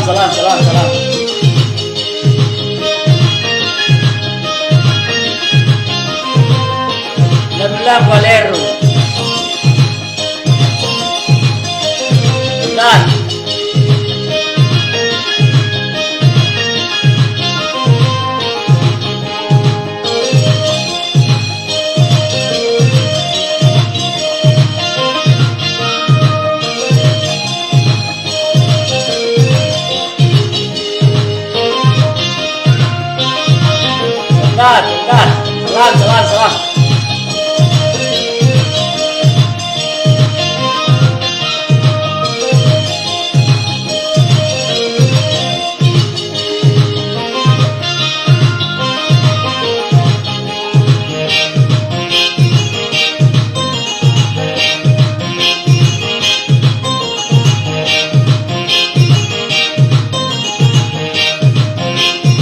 ሰላም፣ ሰላም፣ ሰላም። ለምለም ወሌሩ። ዳን። ዳን፣ ዳን። ሰላም፣ ሰላም፣ ሰላም።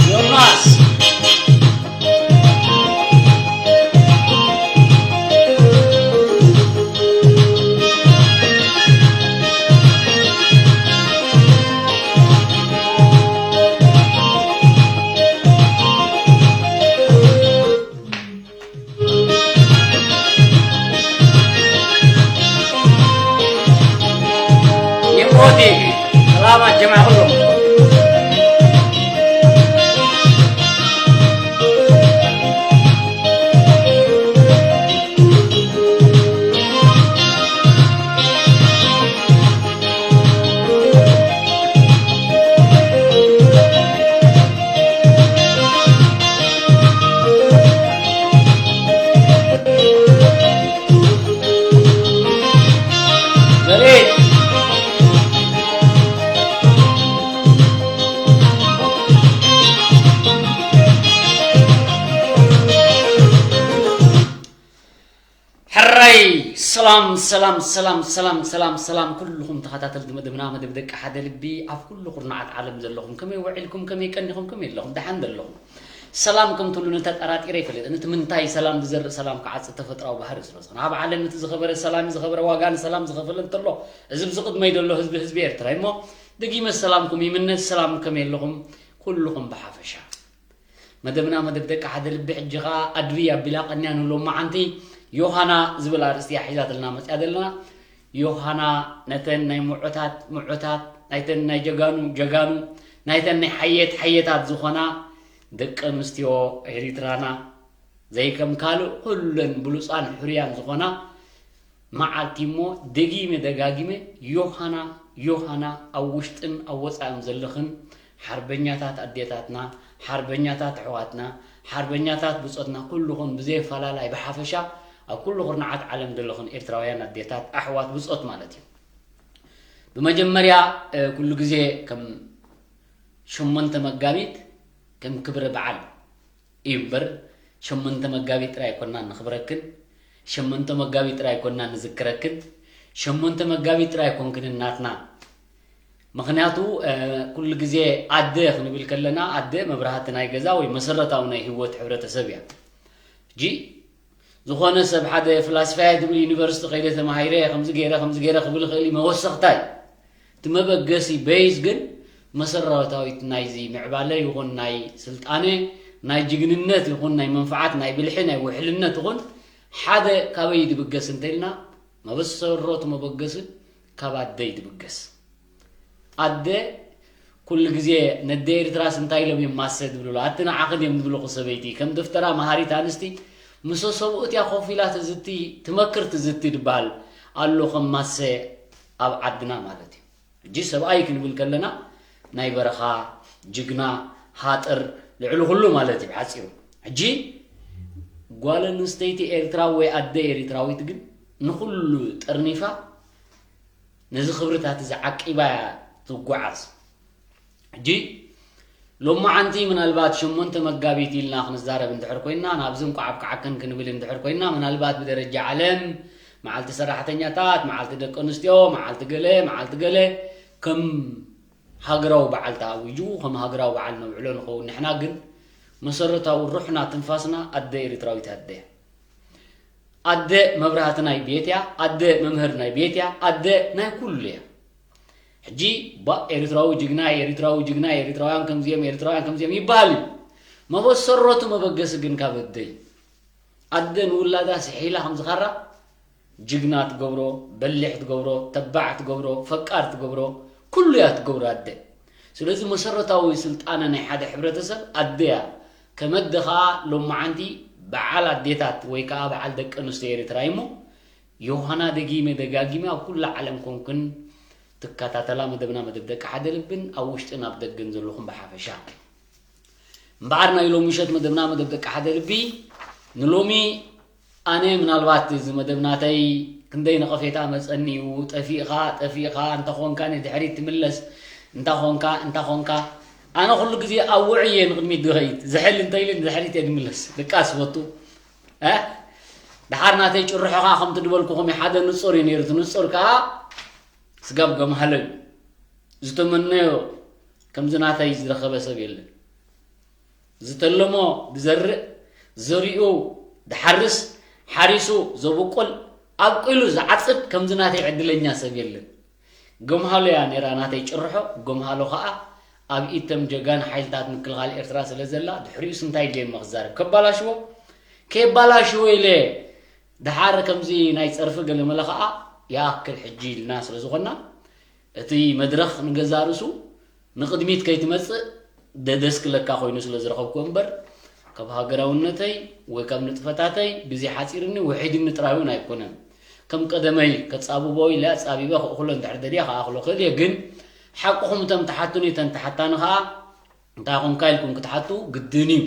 ዮናስ። ኒሞ ቲቪ፣ ሰላማት ጀማዓ ኩሎም። ዘሬት። ሕራይ። ሰላም፣ ሰላም፣ ሰላም፣ ሰላም፣ ሰላም፣ ሰላም፣ ኩልኹም ተኸታተልቲ መደብና፣ መደብ ደቂ ሓደ ልቢ፣ ኣብ ኩሉ ኩርናዓት ዓለም ዘለኹም፣ ከመይ ውዒልኩም፣ ከመይ ቀኒኹም፣ ከመይ ኣለኹም፣ ደሓን ዘለኹም? ሰላም ከም ትብሉኒ ተጠራጢረ ኣይፈልጥን። እቲ ምንታይ ሰላም ዝዘርእ ሰላም ክዓጽድ ተፈጥራዊ ባህሪ ስለ ዝኾነ፣ ኣብ ዓለም እቲ ዝኸበረ ሰላም እዩ፣ ዝኸበረ ዋጋ ንሰላም ዝኸፈለ እንተሎ፣ እዚ ብዚ ቅድመይ ዘሎ ህዝቢ፣ ህዝቢ ኤርትራ እዩ። እሞ ደጊመ ሰላምኩም ይምነ። ሰላም ከመይ ኣለኹም? ኩልኹም ብሓፈሻ። መደብና መደብ ደቂ ሓደ ልቢ ሕጂ ኸኣ ኣድብይ ኣቢላ ቀንያ ንሎማዓንቲ ዮሃና ዝብል ኣርእስቲ እያ ሒዛትልና መጽያ ዘለና። ዮሃና ነተን ናይ ምዑታት ምዑታት፣ ናይተን ናይ ጀጋኑ ጀጋኑ፣ ናይተን ናይ ሓየት ሓየታት ዝኾና ደቂ ኣንስትዮ ኤሪትራና፣ ዘይከም ካልእ ኩለን ብሉጻን ሕሩያን ዝኾና መዓልቲ እሞ ደጊመ ደጋጊመ ዮሃና፣ ዮሃና፣ ኣብ ውሽጥን ኣብ ወጻእን ዘለኽን ሓርበኛታት ኣዴታትና፣ ሓርበኛታት ኣሕዋትና፣ ሓርበኛታት ብጾትና፣ ኩልኹም ብዘይ ኣፈላላይ ብሓፈሻ ኣብ ኩሉ ኩርናዓት ዓለም ዘለኽን ኤርትራውያን ኣዴታት ኣሕዋት ብጾት ማለት እዩ። ብመጀመርያ፣ እ፣ ኩሉ ግዜ ከም ሸሞንተ መጋቢት ከም ክብረ በዓል እዩ እምበር፣ ሸሞንተ መጋቢት ጥራይ ኣይኮናን ንኽብረክን፣ ሸሞንተ መጋቢት ጥራይ ኣይኮናን ንዝክረክን፣ ሸሞንተ መጋቢት ጥራይ ኣይኮንክንን ናትና። ምኽንያቱ፣ እ፣ ኩሉ ግዜ ኣደ ክንብል ከለና፣ ኣደ መብራህቲ ናይ ገዛ ወይ መሰረታዊ ናይ ህይወት ሕብረተሰብ እያ። ሕጂ ዝኾነ ሰብ ሓደ ፍላስፋ እየ ዝብል ዩኒቨርሲቲ ከይደ ተማሂረ እየ፣ ከምዚ ገይረ፣ ከምዚ ገይረ ክብል ይኽእል እዩ፣ መወሰኽታ እዩ። እቲ መበገሲ ቤዝ ግን መሰረታዊት ናይዚ ምዕባለ ይኹን ናይ ስልጣነ፣ ናይ ጅግንነት ይኹን ናይ መንፍዓት፣ ናይ ብልሒ፣ ናይ ውሕልነት ይኹን ሓደ ካበይ ድብገስ እንተኢልና፣ መበሰሮቱ መበገሲ ካብ ኣደ እዩ ድብገስ። ኣደ ኩሉ ግዜ ነደ ኤርትራስ እንታይ ኢሎም እዮም ማሰ ድብሉላ? ኣቲ ንዓኽን እዮም ድብሉኹ ሰበይቲ። ከም ደፍተራ መሃሪት ኣንስቲ ምሰ ሰብኡት እያ ኮፍ ኢላ ትዝቲ፣ ትመክር ትዝቲ ድበሃል ኣሎ ከም ማሰ ኣብ ዓድና ማለት እዩ። ሕጂ ሰብኣይ ክንብል ከለና ናይ በረኻ ጅግና፣ ሃጥር፣ ልዕሊ ኩሉ ማለት እዩ ብሓጺሩ። ሕጂ ጓል ኣንስተይቲ ኤርትራዊ ወይ ኣደ ኤሪትራዊት ግን ንኹሉ ጠርኒፋ ነዚ ክብርታት እዚ ዓቂባ እያ ትጓዓዝ። ሕጂ ሎማዓንቲ ምናልባት ሸሞንተ መጋቢት ኢልና ክንዛረብ እንድሕር ኮይንና፣ ናብዚ እንቋዕ ኣብቅዓክን ክንብል እንድሕር ኮይንና፣ ምናልባት ብደረጃ ዓለም መዓልቲ ሰራሕተኛታት፣ መዓልቲ ደቂ ኣንስትዮ፣ መዓልቲ ገለ፣ መዓልቲ ገለ ከም ሃገራዊ በዓል ተኣዊጁ፣ ከም ሃገራዊ በዓል ነብዕሎ ንኸውን። ንሕና ግን መሰረታዊ ሩሕና ትንፋስና ኣደ ኤሪትራዊት ኣደ። ኣደ መብራህቲ ናይ ቤት እያ፣ ኣደ መምህር ናይ ቤት እያ፣ ኣደ ናይ ኩሉ እያ። ሕጂ ባ ኤርትራዊ ጅግና፣ ኤርትራዊ ጅግና፣ ኤርትራውያን ከምዚኦም፣ ኤርትራውያን ከምዚኦም ይበሃል እዩ። መበሰረቱ መበገሲ ግን ካብ ኣደ እዩ። ኣደ ንውላዳ ስሒላ ከም ዝኻራ ጅግና ትገብሮ፣ በሊሕ ትገብሮ፣ ተባዕ ትገብሮ፣ ፈቃር ትገብሮ፣ ኩሉ እያ ትገብሮ ኣደ። ስለዚ መሰረታዊ ስልጣነ ናይ ሓደ ሕብረተሰብ ኣደ እያ። ከም ኣደ ኸኣ ሎማዓንቲ በዓል ኣዴታት ወይ ከኣ በዓል ደቂ ኣንስትዮ ኤርትራ እዩ እሞ፣ ዮሃና ደጊመ ደጋጊመ ኣብ ኩላ ዓለም ኮንክን ትከታተላ መደብና መደብ ደቂ ሓደ ልብን ኣብ ውሽጥን ኣብ ደገን ዘለኹም ብሓፈሻ። እምበኣር ናይ ሎሚ ምሸት መደብና መደብ ደቂ ሓደ ልቢ ንሎሚ ኣነ ምናልባት እዚ መደብ ናተይ ክንደይ ነቐፌታ መጸኒ እዩ፣ ጠፊእኻ፣ ጠፊእኻ፣ እንተ ኾንካ ንድሕሪት ትምለስ፣ እንታ ኾንካ፣ እንታ ኾንካ። ኣነ ኩሉ ግዜ ኣብ ውዑይ እየ ንቕድሚት ዝኸይድ፣ ዝሕል እንተ ኢለ ንድሕሪት እየ ዝምለስ። ድቃስ ፈቱ። እ? ደሓር ናተይ ጭርሖ ኸኣ ከምቲ ዝበልኩኹም እዩ፣ ሓደ ንጹር እዩ ነይሩ። እቲ ንጹር ከኣ ስጋብ ገምሃሎ እዩ። ዝተመነዮ ከምዚ ናተይ ዝረኸበ ሰብ የለን። ዝተለሞ ዝዘርእ፣ ዘሪኡ ዝሓርስ፣ ሓሪሱ ዘብቁል፣ ኣብቂሉ ዝዓጽድ ከምዚ ናተይ ዕድለኛ ሰብ የለን። ገምሃሎ እያ ነይራ ናተይ ጭርሖ፣ ገምሃሎ ኸኣ ኣብ ኢድ ተም ጀጋን ሓይልታት ምክልኻል ኤርትራ ስለ ዘላ፣ ድሕሪኡስ እንታይ ድልየኒ ክዛረብ? ከባላሽዎ? ከየባላሽዎ ኢለ ደሓር ከምዚ ናይ ጸርፊ ገለመለ ኸኣ ይኣክል ሕጂ ኢልና ስለ ዝኾንና፣ እቲ መድረኽ ንገዛእ ርእሱ ንቕድሚት ከይትመጽእ ደደስክለካ ኮይኑ ስለ ዝረኸብኩ እምበር፣ ካብ ሃገራውነተይ ወይ ካብ ንጥፈታተይ ግዜ ሓጺርኒ ውሒድኒ ጥራይ እውን ኣይኮነን። ከም ቀደመይ ከጻብቦ ኢለ ኣጻቢበ ከእኽሎ እንድሕር ደልየ ከኣኽሎ ክእል እየ፣ ግን ሓቅኹም እቶም ትሓቱኒ እተን ትሓታኒ ከኣ እንታይ ኾንካ ኢልኩም ክትሓቱ ግድን እዩ።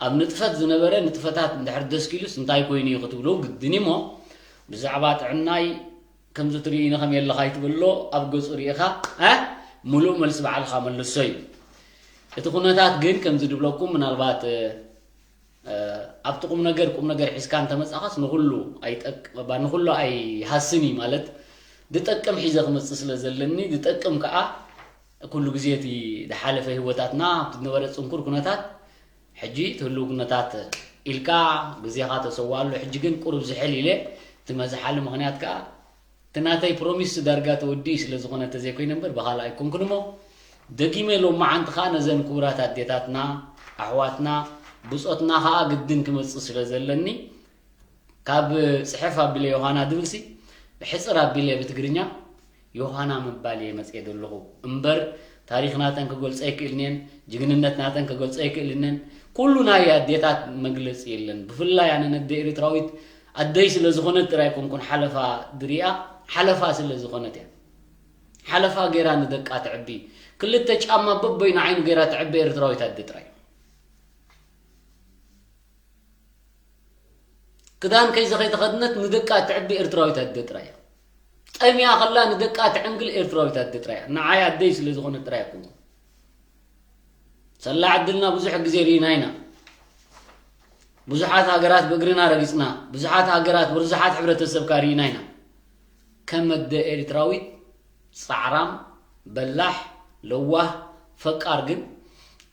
ኣብ ንጥፈት ዝነበረ ንጥፈታት እንድሕር ደስኪሉስ እንታይ ኮይኑ እዩ ክትብሉ ግድን እዩ እሞ፣ ብዛዕባ ጥዕናይ ከምዚ ትርእይኒ ከም የለኻ ኣይትበሎ፣ ኣብ ገጹ ርኢኻ፣ እ፣ ምሉእ መልሲ ባዕልኻ መልሶ እዩ። እቲ ኩነታት ግን ከምዚ ድብለኩም ምናልባት፣ እ፣ ኣብቲ ቁም ነገር ቁም ነገር ሒዝካ እንተመጻኻስ ንኹሉ ኣይጠቅ-፣ ባ-፣ ንኹሉ ኣይሃስን እዩ ማለት፣ ዝጠቅም ሒዘ ክመጽእ ስለ ዘለኒ፣ ዝጠቅም ከኣ ኩሉ ግዜ እቲ ዝሓለፈ ህይወታትና፣ ኣብቲ ዝነበረ ጽንኩር ኩነታት፣ ሕጂ እቲ ህልው ኩነታት ኢልካ ግዜኻ ተሰዋኣሉ። ሕጂ ግን ቁሩብ ዝሕል ኢለ፣ እቲ መዝሓሊ ምኽንያት ከኣ፣ እቲ ናተይ ፕሮሚስ ዳርጋ ተወዲኡ ስለ ዝኾነ እንተዘይኮይነ እምበር፣ ብኻልእ ኣይኮንኩን እሞ፣ ደጊመ ሎማዓንቲ ከኣ ነዘን ክቡራት ኣዴታትና፣ ኣሕዋትና፣ ብጾትና ከኣ ግድን ክመጽእ ስለ ዘለኒ፣ ካብ ጽሕፍ ኣቢለ ዮሃና ድብልሲ፣ ብሕጽር ኣቢለ ብትግርኛ ዮሃና ምባል እየ መጽየ ዘለኹ። እምበር፣ ታሪኽ ናተን ክገልጾ ኣይክእልንየን፣ ጅግንነት ናተን ክገልጾ ኣይክእልንን። ኩሉ ናይ ኣዴታት መግለጺ የለን። ብፍላይ ኣነ ነደ ኤርትራዊት ኣደይ ስለ ዝኾነት ጥራይ ኮንኩን ሓለፋ ድሪኣ፣ ሓለፋ ስለ ዝኾነት እያ። ሓለፋ ገይራ ንደቃ ትዕቢ። ክልተ ጫማ በበይኑ ዓይኑ ገይራ ትዕቢ ኤርትራዊት ኣደ ጥራይ። ክዳን ከይዘ ከይተኸድነት ንደቃ ትዕቢ ኤርትራዊት ኣደ ጥራይ እያ። ጠምያ ከላ ንደቃ ትዕንግል ኤርትራዊት ኣደ ጥራይ እያ። ንዓይ ኣደይ ስለ ዝኾነት ጥራይ ኣይኮንኩን። ሰላ ዕድልና ብዙሕ ግዜ ርኢና ኢና። ብዙሓት ሃገራት ብእግርና ረጊጽና፣ ብዙሓት ሃገራት፣ ብዙሓት ሕብረተሰብካ ርኢና ኢና። ከም ኣደ ኤርትራዊት ጻዕራም፣ በላሕ፣ ለዋህ፣ ፈቃር ግን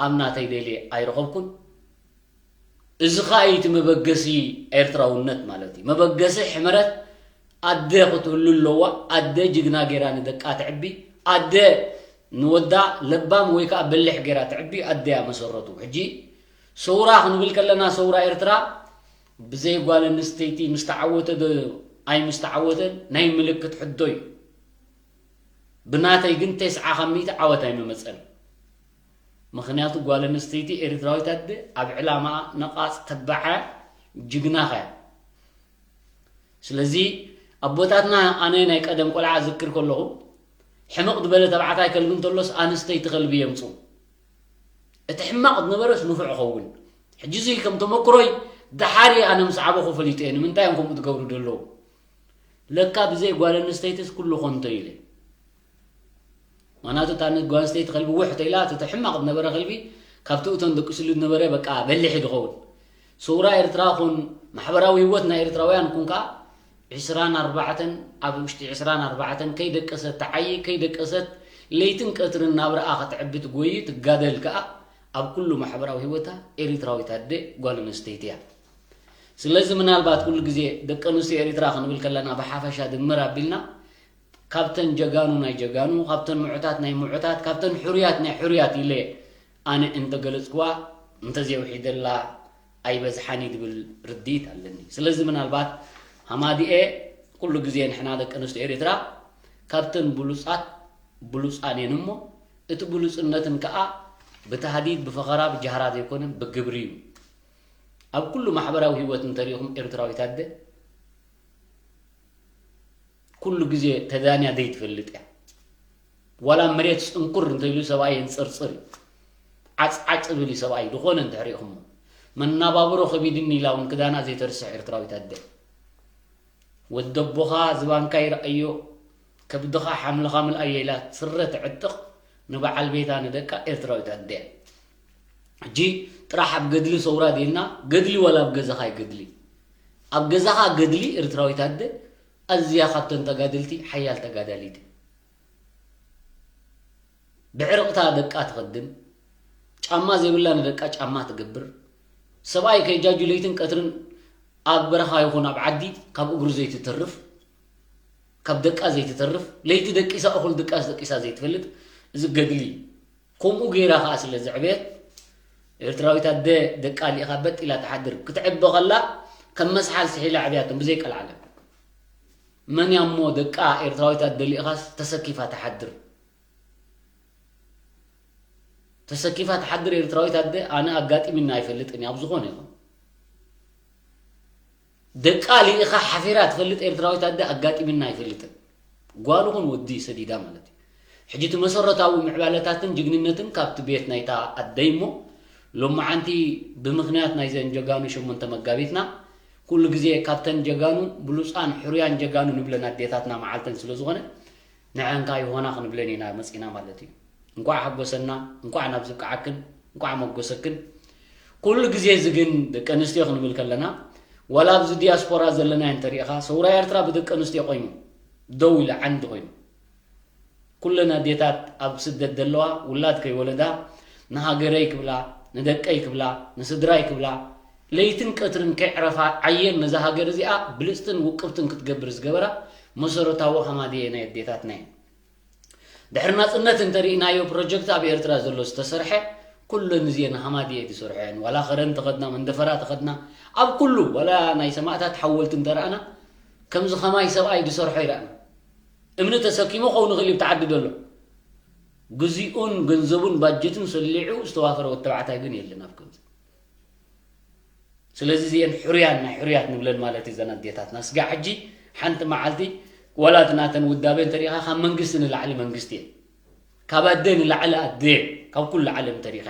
ኣብ ናተይ ደልየ ኣይረኸብኩን። እዚ ኸኣ እዩ እቲ መበገሲ ኤርትራውነት ማለት እዩ። መበገሲ ሕመረት ኣደ ክትህሉ ኣለዋ። ኣደ ጅግና ገይራ ንደቃ ትዕቢ። ኣደ ንወዳ ለባም ወይ ከኣ በሊሕ ገይራ ትዕቢ። ኣደ እያ መሰረቱ። ሕጂ ሰውራ ክንብል ከለና ሰውራ ኤርትራ ብዘይ ጓል ኣንስተይቲ ምስ ተዓወተ ዶ ኣይምስ ተዓወተን ናይ ምልክት ሕቶ እዩ። ብናተይ ግን ተስዓ ካብ ሚእቲ ዓወት ኣይምመጸን። ምኽንያቱ ጓል ኣንስተይቲ ኤርትራዊት ኣደ ኣብ ዕላማኣ ነቓጽ ተባዕ እያ፣ ጅግና ኸያ። ስለዚ ኣቦታትና፣ ኣነ ናይ ቀደም ቆልዓ ዝክር ከለኹ፣ ሕምቕ ዝበለ ተባዕታይ ከልቢ እንተሎስ ኣንስተይቲ ከልቢ የምጽኡ። እቲ ሕማቕ ዝነበረስ ንፉዕ ኸውን። ሕጂ እዚ ከም ተመክሮይ ደሓር ኣነ ምስ ዓበኹ ፈሊጠ እየ። ንምንታይ እዮም ከምኡ ዝገብሩ ዘለዉ? ለካ ብዘይ ጓል ኣንስተይትስ ኩሉ ኮንቶ ኢለ። ምኽንያቱ እታ ጓል ኣንስተይቲ ከልቢ ውሕ ተኢላ፣ እቲ ሕማቕ ዝነበረ ከልቢ ካብቲ እቶን ደቂስሉ ዝነበረ በቃ በሊሕ እዩ ዝኸውን። ሰውራ ኤርትራ ኹን ማሕበራዊ ህይወት ናይ ኤርትራውያን ኩን ከኣ ዒስራን ኣርባዕተን ኣብ ውሽጢ ዒስራን ኣርባዕተን ከይደቀሰት ትዓዪ፣ ከይደቀሰት ለይትን ቀትርን ናብራኣ ከተዕቢ ትጎዪ ትጋደል ከኣ ኣብ ኩሉ ማሕበራዊ ህይወታ ኤሪትራዊት ኣደ ጓል ኣንስተይቲ እያ። ስለዚ ምናልባት ኩሉ ግዜ ደቂ ኣንስትዮ ኤሪትራ ክንብል ከለና ብሓፈሻ ድምር ኣቢልና ካብተን ጀጋኑ ናይ ጀጋኑ፣ ካብተን ምዑታት ናይ ምዑታት፣ ካብተን ሕሩያት ናይ ሕሩያት ኢለ ኣነ እንተገለጽክዋ እንተዘይውሒደላ ኣይበዝሓን እዩ ዝብል ርድኢት ኣለኒ። ስለዚ ምናልባት ሃማዲኤ ኩሉ ግዜ ንሕና ደቂ ኣንስትዮ ኤርትራ ካብተን ብሉጻት ብሉጻን እየን እሞ እቲ ብሉጽነትን ከኣ ብታህዲድ ብፈኸራ ብጃህራ ዘይኮነ ብግብሪ እዩ። ኣብ ኩሉ ማሕበራዊ ህይወት እንተሪኢኹም ኤርትራዊት ኣደ ኩሉ ግዜ ተዳንያ ዘይትፈልጥ እያ። ዋላ መሬት ጽንኩር እንተኢሉ ሰብኣይ የንጽርጽር እዩ። ዓጽዓጽ ብል እዩ ሰብኣይ ዝኾነ እንተሕሪእኹሞ። መናባብሮ ከቢድኒ ኢላ እውን ክዳና ዘይተርስሕ ኤርትራዊት ኣደ። ወደቦኻ ዝባንካ ይርኣዮ፣ ከብድኻ ሓምልኻ ምልኣዮ ኢላ ስረ ትዕጥቕ ንበዓል ቤታ ንደቃ ኤርትራዊት ኣደ እያ። ሕጂ ጥራሕ ኣብ ገድሊ ሰውራ ዲልና ገድሊ ዋላ ኣብ ገዛኻ ይገድሊ ኣብ ገዛኻ ገድሊ ኤርትራዊት ኣደ ኣዝያ ካብተን ተጋደልቲ ሓያል ተጋዳሊት እያ። ብዕርቕታ ደቃ ትኸድን፣ ጫማ ዘይብላ ንደቃ ጫማ ትገብር፣ ሰብኣይ ከይጃጁ ለይትን ቀትርን ኣብ በረኻ ይኹን ኣብ ዓዲ ካብ እግሩ ዘይትተርፍ፣ ካብ ደቃ ዘይትተርፍ፣ ለይቲ ደቂሳ እኹል ድቃስ ደቂሳ ዘይትፈልጥ፣ እዚ ገድሊ እዩ። ከምኡ ገይራ ከኣ ስለ ዘዕበየት፣ ኤርትራዊት ኣደ ደቃ ልኢኻ በጥ ኢላ ትሓድር። ክትዕበ ከላ ከም መስሓል ስሒላ ኣዕብያቶም ብዘይቀልዓለም። መን እያ እሞ ደቃ ኤርትራዊት ኣደ ልኢኻስ ተሰኪፋ ትሓድር? ተሰኪፋ ትሓድር ኤርትራዊት ኣደ ኣነ ኣጋጢምና ኣይፈልጥን እዩ ኣብ ዝኾነ ይኹን። ደቃ ልኢኻ ሓፊራ ትፈልጥ ኤርትራዊት ኣደ ኣጋጢምና ኣይፈልጥን። ጓል ኹን ወዲ ሰዲዳ ማለት እዩ። ሕጂ እቲ መሰረታዊ ምዕባለታትን ጅግንነትን ካብቲ ቤት ናይታ ኣደይ እሞ ሎማዓንቲ ብምኽንያት ናይዘን ጀጋኑ ሸሞንተ መጋቢትና ኩሉ ግዜ ካብተን ጀጋኑ ብሉጻን ሕሩያን ጀጋኑ ንብለን ኣዴታትና መዓልተን ስለ ዝኾነ ንዐን ከኣ ይኾና ክንብለን ኢና መጺና ማለት እዩ። እንቋዕ ሓጎሰና፣ እንቋዕ ናብዚ ብቅዓክን፣ እንቋዕ ሞጎሰክን። ኩሉ ግዜ እዚ ግን ደቂ ኣንስትዮ ክንብል ከለና ዋላ ኣብዚ ዲያስፖራ ዘለና እንተሪኢኻ ሰውራ ኤርትራ ብደቂ ኣንስትዮ ኮይኑ ደው ኢሉ ዓንዲ ኮይኑ ኩለን ኣዴታት ኣብ ስደት ዘለዋ ውላድ ከይወለዳ ንሃገረይ ክብላ ንደቀይ ክብላ ንስድራይ ክብላ ለይትን ቀትርን ከይዕረፋ ዓየን ነዛ ሃገር እዚኣ ብልጽትን ውቅብትን ክትገብር ዝገበራ መሰረታዊ ሃማድኤ ናይ ኣዴታትና እየን። ድሕሪ ናጽነት እንተሪኢናዮ ፕሮጀክት ኣብ ኤርትራ ዘሎ ዝተሰርሐ ኩለን እዚአን ሃማድኤ ዝሰርሐ እየን። ዋላ ከረን ተኸድና መንደፈራ ተኸድና ኣብ ኩሉ ዋላ ናይ ሰማእታት ሓወልቲ እንተረኣና ከምዚ ከማይ ሰብኣይ ዝሰርሖ ይረኣና። እምኒ ተሰኪሙ ከውን ይኽእል እዩ ብቲ ዓዲ ዘሎ። ግዚኡን ገንዘቡን ባጀትን ሰሊዑ ዝተዋፈረ ወዲ ተባዕታይ ግን የለን ኣብ ከምዚ። ስለዚ እዚአን ሕሩያን ናይ ሕሩያት ንብለን ማለት እዩ ዘን ኣዴታትና። ስጋዕ ሕጂ ሓንቲ መዓልቲ ዋላ እቲ ናተን ውዳቤ እንተሪኢኻ ካብ መንግስቲ ንላዕሊ መንግስቲ እየን። ካብ ኣደ ንላዕሊ ኣደ እየን። ካብ ኩሉ ዓለም እንተሪኢኻ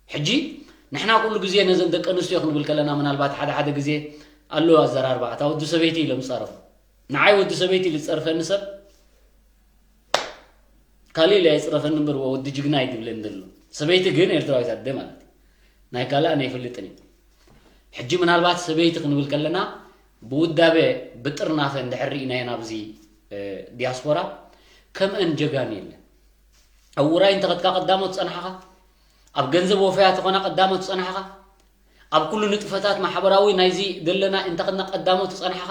ሕጂ ንሕና ኩሉ ግዜ ነዘን ደቂ ኣንስትዮ ክንብል ከለና ምናልባት ሓደ ሓደ ግዜ ኣለዎ ኣዘራርባ እታ ወዲ ሰበይቲ ኢሎም ዝጸረፉ ንዓይ ወዲ ሰበይቲ ኢሉ ዝጸርፈኒ ሰብ ካሊእ ኢለ የጽረፈኒ እምበር ወዲ ጅግና እዩ ዝብለኒ ዘሎ። ሰበይቲ ግን ኤርትራዊት ኣደ ማለት እዩ። ናይ ካልእ ኣነ ኣይፈልጥን እዩ። ሕጂ ምናልባት ሰበይቲ ክንብል ከለና ብውዳበ ብጥርናፈ እንድሕር ርኢናዮ ናብዚ ዲያስፖራ ከምአን ጀጋኑ የለን። ኣብ ውራይ እንተኸድካ ቀዳሞት ጸናሕኻ፣ ኣብ ገንዘብ ወፈያ ተኾና ቀዳሞት ጸናሕኻ፣ ኣብ ኩሉ ንጥፈታት ማሕበራዊ ናይዚ ዘለና እንተኸድና ቀዳሞት ጸናሕኻ፣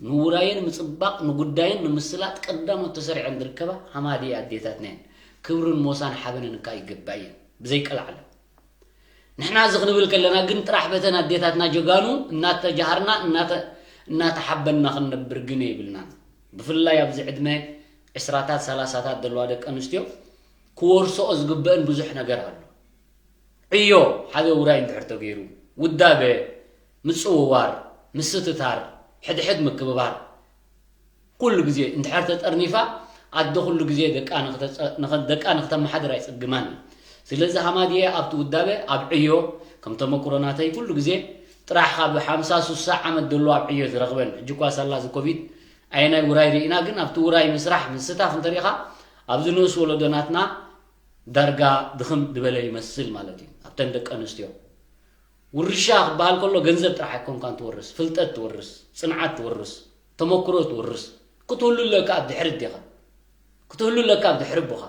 ንውራየን ምጽባቕ ንጉዳየን ንምስላጥ ቀዳሞት ተሰሪዐን ዝርከባ ሃማድኤ ኣዴታትና እየን። ክብርን ሞሳን ሓበንን እካ ይገባእ እየን ብዘይቀልዓለም። ንሕና እዚ ክንብል ከለና ግን ጥራሕ በተን ኣዴታትና ጀጋኑ እናተጃሃርና እናተ- እናተሓበንና ክንነብር ግን የብልናን። ብፍላይ ኣብዚ ዕድመ ዕስራታት ሰላሳታት ዘለዋ ደቂ ኣንስትዮ ክወርሶኦ ዝግበአን ብዙሕ ነገር ኣሎ። ዕዮ ሓደ ውራይ እንድሕር ተገይሩ ውዳበ፣ ምጽውዋር፣ ምስትታር፣ ሕድሕድ ምክብባር ኩሉ ግዜ እንድሕር ተጠርኒፋ ኣደ ኩሉ ግዜ ደቃ ንክተጸ- ንኸ- ደቃ ንክተመሓድር ኣይጽግማን እዩ። ስለዚ ሃማድየ ኣብቲ ውዳበ ኣብ ዕዮ ከም ተመክሮ ናተይ ኩሉ ግዜ ጥራሕ ካብ ሓምሳ ሱሳ ዓመት ዘሎ ኣብ ዕዮ ዝረኽበን ሕጂ እኳ ሳላ እዚ ኮቪድ ኣየናይ ውራይ ርኢና ግን ኣብቲ ውራይ ምስራሕ ምስታፍ እንተሪኢኻ ኣብዚ ንኡስ ወለዶ ናትና ዳርጋ ድኽም ዝበለ ይመስል ማለት እዩ ኣብተን ደቂ ኣንስትዮ። ውርሻ ክበሃል ከሎ ገንዘብ ጥራሕ ኣይኮንካን ትወርስ፣ ፍልጠት ትወርስ፣ ጽንዓት ትወርስ፣ ተመክሮ ትወርስ። ክትህሉ ኣለካ ኣብ ድሕሪ ኣዴኻ። ክትህሉ ኣለካ ኣብ ድሕሪ ኣቦኻ።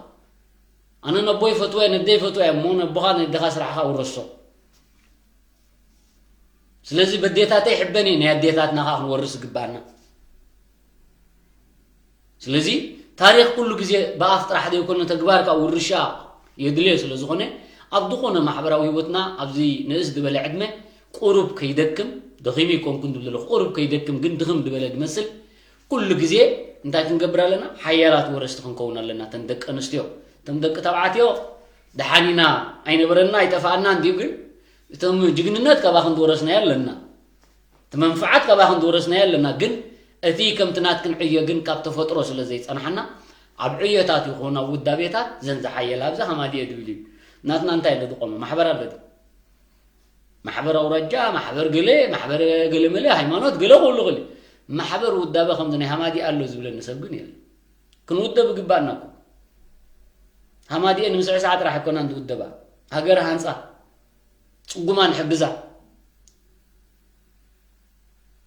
ኣነ ነቦይ ፈትወ ነደይ ፈትወ እሞ ነቦኻ ነደኻ ስራሕኻ ውረሶ። ስለዚ በዴታተይ ሕበን እየ ናይ ኣዴታትና ኸዓ ክንወርስ ይግባኣና። ስለዚ ታሪኽ ኩሉ ግዜ ብኣፍ ጥራሕ ዘይኮነ ተግባር ካብ ውርሻ የድልዮ ስለ ዝኾነ ኣብ ዝኾነ ማሕበራዊ ህይወትና ኣብዚ ንእስ ዝበለ ዕድመ ቁሩብ ከይደክም፣ ደኺሙ ይኮንኩን ዝብል ዘለኹ፣ ቁሩብ ከይደክም ግን ድኽም ዝበለ ዝመስል ኩሉ ግዜ እንታይ ክንገብር ኣለና? ሓያላት ወረስቲ ክንከውን ኣለና። ተን ደቂ ኣንስትዮ፣ ተም ደቂ ተባዕትዮ ደሓን ኢና፣ ኣይነበረና ኣይጠፋኣና እንድዩ፣ ግን እቶም ጅግንነት ካባኽን ዝወረስናዮ ኣለና። እቲ መንፍዓት ካባኽን ዝወረስናዮ ኣለና፣ ግን እቲ ከምቲ ናትክን ዕዮ ግን ካብ ተፈጥሮ ስለ ዘይጸናሕና ኣብ ዕዮታት ይኹን ኣብ ውዳቤታት ዘን ዝሓየላ ኣብዚ ሃማድኤ ድብል እዩ። ናትና እንታይ ኣሎ ዝቆመ? ማሕበር ኣሎ ድዩ? ማሕበር ኣውራጃ፣ ማሕበር ገለ፣ ማሕበር ገለ መለ፣ ሃይማኖት ገለ ክህሉ ይኽእል እዩ። ማሕበር ውዳበ ከምዚ ናይ ሃማድኤ ኣሎ ዝብለኒ ሰብ ግን የለን። ክንውደብ ይግባኣና እኮ። ሃማድኤ ንምስዕሳዕ ጥራሕ ኣይኮናን ዝውደባ። ሃገር ሃንጻ፣ ጽጉማን ሕግዛ፣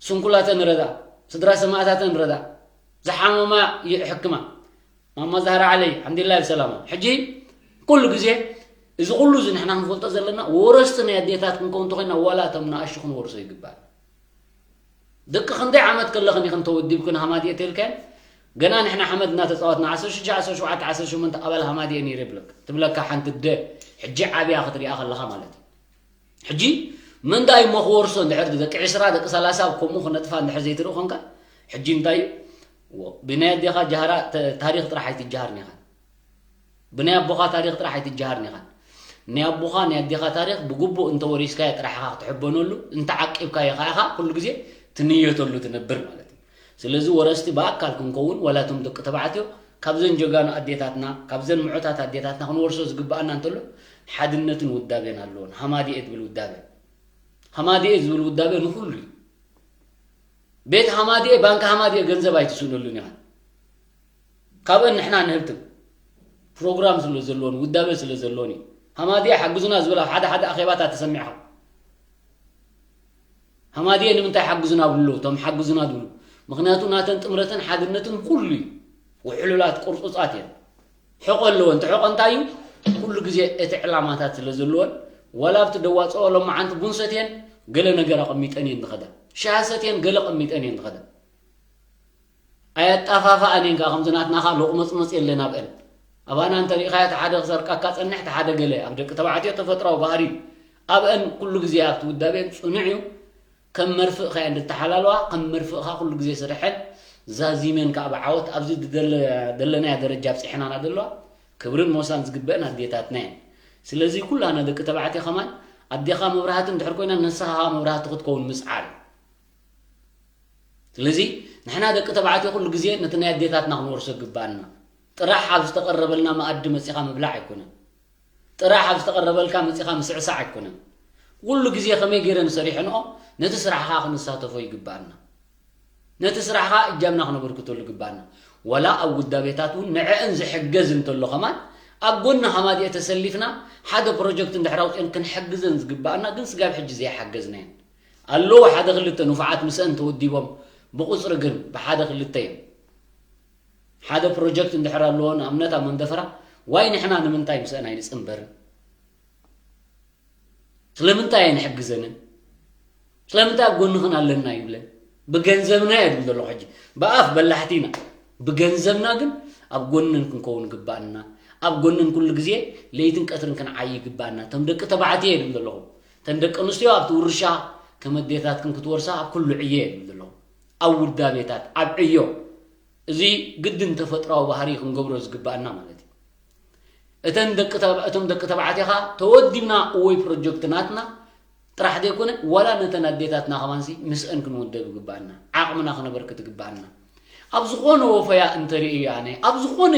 ስንኩላተን ረዳ፣ ስድራ ሰማእታተን ረዳ፣ ዝሓመማ ይሕክማ። ማማ ዛህራ ዓለይ ሓምዲላይ ብሰላማ። ሕጂ ኩሉ ግዜ እዚ ኩሉ እዚ ንሕና ክንፈልጦ ዘለና ወረስቲ ናይ ኣዴታት ክንከውን እንተኮይና ዋላ እቶም ንኣሽቱ ክንወርሶ ይግባእ። ደቂ ክንደይ ዓመት ከለኽን ኢኽን ተወዲብክን ሃማድኤ ተልከን ገና ንሕና ሓመድ እናተፃወትና ዓሰርተ ሽዱሽተ ዓሰርተ ሸውዓተ ዓሰርተ ሸሞንተ ኣባል ሃማድኤ ነይረ ይብለክ ትብለካ ሓንቲ ኣደ ሕጂ ዓብያ ክትሪኣ ከለኻ ማለት እዩ። ሕጂ መንዳይ እሞ ክወርሶ እንድሕር ደቂ ዕስራ ደቂ ሰላሳ ከምኡ ክነጥፋ እንድሕር ዘይትርኢ ኮንካ ሕጂ እንታይ እዩ ብናይ ኣዴኻ ጃህራ ታሪኽ ጥራሕ ኣይትጃሃርን ኢኻ። ብናይ ኣቦኻ ታሪኽ ጥራሕ ኣይትጃሃርን ኢኻ። ናይ ኣቦኻ ናይ ኣዴኻ ታሪኽ ብግቡእ እንተወሪስካዮ ጥራሕ ኢኻ ክትሕበነሉ፣ እንተዓቂብካዮ ኸዓ ኢኻ ኩሉ ግዜ ትንየተሉ ትነብር ማለት እዩ። ስለዚ ወረስቲ ብኣካል ክንከውን ዋላ እቶም ደቂ ተባዕትዮ ካብዘን ጀጋኑ ኣዴታትና ካብዘን ምዑታት ኣዴታትና ክንወርሶ ዝግብኣና እንተሎ ሓድነትን ውዳቤን ኣለዎን። ሃማዲኤ ዝብል ውዳቤ ሃማዲኤ ዝብል ውዳቤ ንኹሉ እዩ። ቤት ሃማዲኤ ባንኪ ሃማዲኤ ገንዘብ ኣይትስእነሉን ኢኻ። ካብአን ንሕና ንህብትም ፕሮግራም ስለ ዘለዎን ውዳበ ስለ ዘለዎን እዩ። ሃማዲያ ሓግዙና ዝብል ኣብ ሓደ ሓደ ኣኼባታት ተሰሚዕኻ። ሃማዲያ ንምንታይ ሓግዙና ብሉ እቶም ሓግዙና ዝብሉ? ምክንያቱ ናተን ጥምረትን ሓድነትን ኩሉ እዩ። ውሕሉላት ቅርፁፃት እየን። ሕቆ ኣለዎ። እንተ ሕቆ እንታይ እዩ? ኩሉ ግዜ እቲ ዕላማታት ስለ ዘለዎን ዋላ ኣብቲ ደዋፅኦ ሎማዓንቲ ቡን ሰትየን ገለ ነገር ኣቐሚጠን እየን ዝኸዳ። ሻሂ ሰትየን ገለ ኣቐሚጠን እየን ዝኸዳ። ኣየጣፋፋኣን እየን ከዓ ከምዚ ናትና ከዓ ሎቕመፅመፅ የለን ኣብአን። ኣባና እንተሪእኻዮ እቲ ሓደ ክሰርቀካ ፀንሕ እቲ ሓደ ገለ ኣብ ደቂ ተባዕትዮ ተፈጥራዊ ባህሪ እዩ። ኣብአን ኩሉ ግዜ ኣብቲ ውዳቤን ፅኑዕ እዩ። ከም መርፍእ ከ እንድተሓላልዋ ከም መርፍእ ከ ኩሉ ግዜ ስርሐን ዛዚመን ከዓ ብዓወት ኣብዚ ደለናያ ደረጃ ኣብፅሕናና ዘለዋ ክብርን ሞሳን ዝግበአን ኣዴታትና እየን። ስለዚ ኩላና ደቂ ተባዕትዮ ከማን ኣዴኻ መብራህቲ እንድሕር ኮይና ንስኻ ከዓ መብራህቲ ክትከውን ምፅዓር እዩ። ስለዚ ንሕና ደቂ ተባዕትዮ ኩሉ ግዜ ነቲ ናይ ኣዴታትና ክንወርሶ ይግባኣና። ጥራሕ ኣብ ዝተቐረበልና መኣዲ መፂኻ ምብላዕ ኣይኮነን። ጥራሕ ኣብ ዝተቐረበልካ መፂኻ ምስዕሳዕ ኣይኮነን። ኩሉ ግዜ ከመይ ገይረን ሰሪሐንኦ ነቲ ስራሕኻ ክንሳተፎ ይግባኣና። ነቲ ስራሕኻ እጃምና ክነበርክተሉ ይግባኣና። ዋላ ኣብ ውዳቤታት እውን ንዐአን ዝሕገዝ እንተሎ ከማን ኣብ ጎኒ ሃማዲኤ ተሰሊፍና ሓደ ፕሮጀክት እንድሕር ኣውፅአን ክንሕግዘን ዝግባኣና ግን ስጋብ ሕጂ ዘይሓገዝናየን ኣለዉ ሓደ ክልተ ንፉዓት ምስአን ተወዲቦም ብቁፅሪ ግን ብሓደ ክልተ እዮም። ሓደ ፕሮጀክት እንድሕር ኣለዎ ንኣብነት ኣብ መንደፈራ ዋይ ንሕና ንምንታይ ምስአን ኣይንፅንበርን? ስለምንታይ ኣይንሕግዘንን? ስለምንታይ ኣብ ጎንኽን ኣለና ይብለን? ብገንዘብና እየ ድብል ዘለኹ ሕጂ። ብኣፍ በላሕቲ ኢና። ብገንዘብና ግን ኣብ ጎነን ክንከውን ግባእና። ኣብ ጎነን ኩሉ ግዜ ለይትን ቀትርን ክንዓይ ይግባእና። እቶም ደቂ ተባዕትዮ እየ ድብል ዘለኹ። እተን ደቂ ኣንስትዮ ኣብቲ ውርሻ ከም ኣዴታትክን ክትወርሳ ኣብ ኩሉ ዕዮ እየ ድብል ዘለኹ። ኣብ ውዳቤታት፣ ኣብ ዕዮ። እዚ ግድን ተፈጥራዊ ባህሪ ክንገብሮ ዝግባእና ማለት እዩ። እተን ደቂ ተባ- እቶም ደቂ ተባዕትዮ ኸኣ ተወዲብና እወይ ፕሮጀክት ናትና ጥራሕ ዘይኮነ ዋላ ነተን ኣዴታትና ከማንሲ ምስአን ክንውደብ ይግባኣና። ዓቕምና ክነበርክት ይግባኣና። ኣብ ዝኾነ ወፈያ እንተርእዩ ኣነ ኣብ ዝኾነ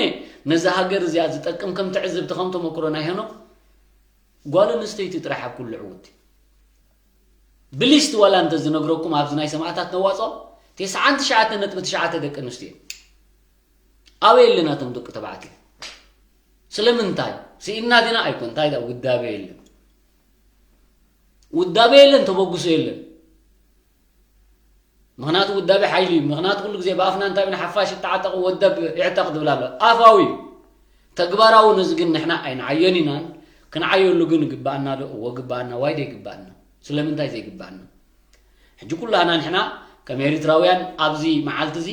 ነዛ ሃገር እዚኣ ዝጠቅም ከም ትዕዝብቲ ከም ተመክሮ ናይ ሄኖክ ጓል ኣንስተይቲ ጥራሕ ኣብ ኩሉ ዕውቲ ብሊስት ዋላ እንተ ዝነግረኩም ኣብዚ ናይ ሰማእታት ነዋፅኦ ተስዓን ትሽዓተ ነጥቢ ትሽዓተ ደቂ ኣንስትዮ ኣበይ ኣለና እቶም ደቂ ተባዕትዮ? ስለምንታይ ስኢና ዲና ኣይኮን እንታይ ዳ ውዳቤ የለን። ውዳቤ የለን ተበግሶ የለን። ምክንያቱ ውዳቤ ሓይሊ እዩ። ምክንያቱ ኩሉ ግዜ ብኣፍና እንታይ ብና ሓፋሽ ይተዓጠቕ ወደብ ይዕጠቕ ዝብል ኣሎ ኣፋዊ እዩ። ተግባራዊ ነዚ ግን ንሕና ኣይንዓዮን ኢናን ክንዓየሉ ግን ይግባኣና ዶ? እዎ ግባኣና። ዋይ ዘይግባኣና? ስለምንታይ ዘይግባኣና? ሕጂ ኩላና ንሕና ከም ኤሪትራውያን ኣብዚ መዓልቲ እዚ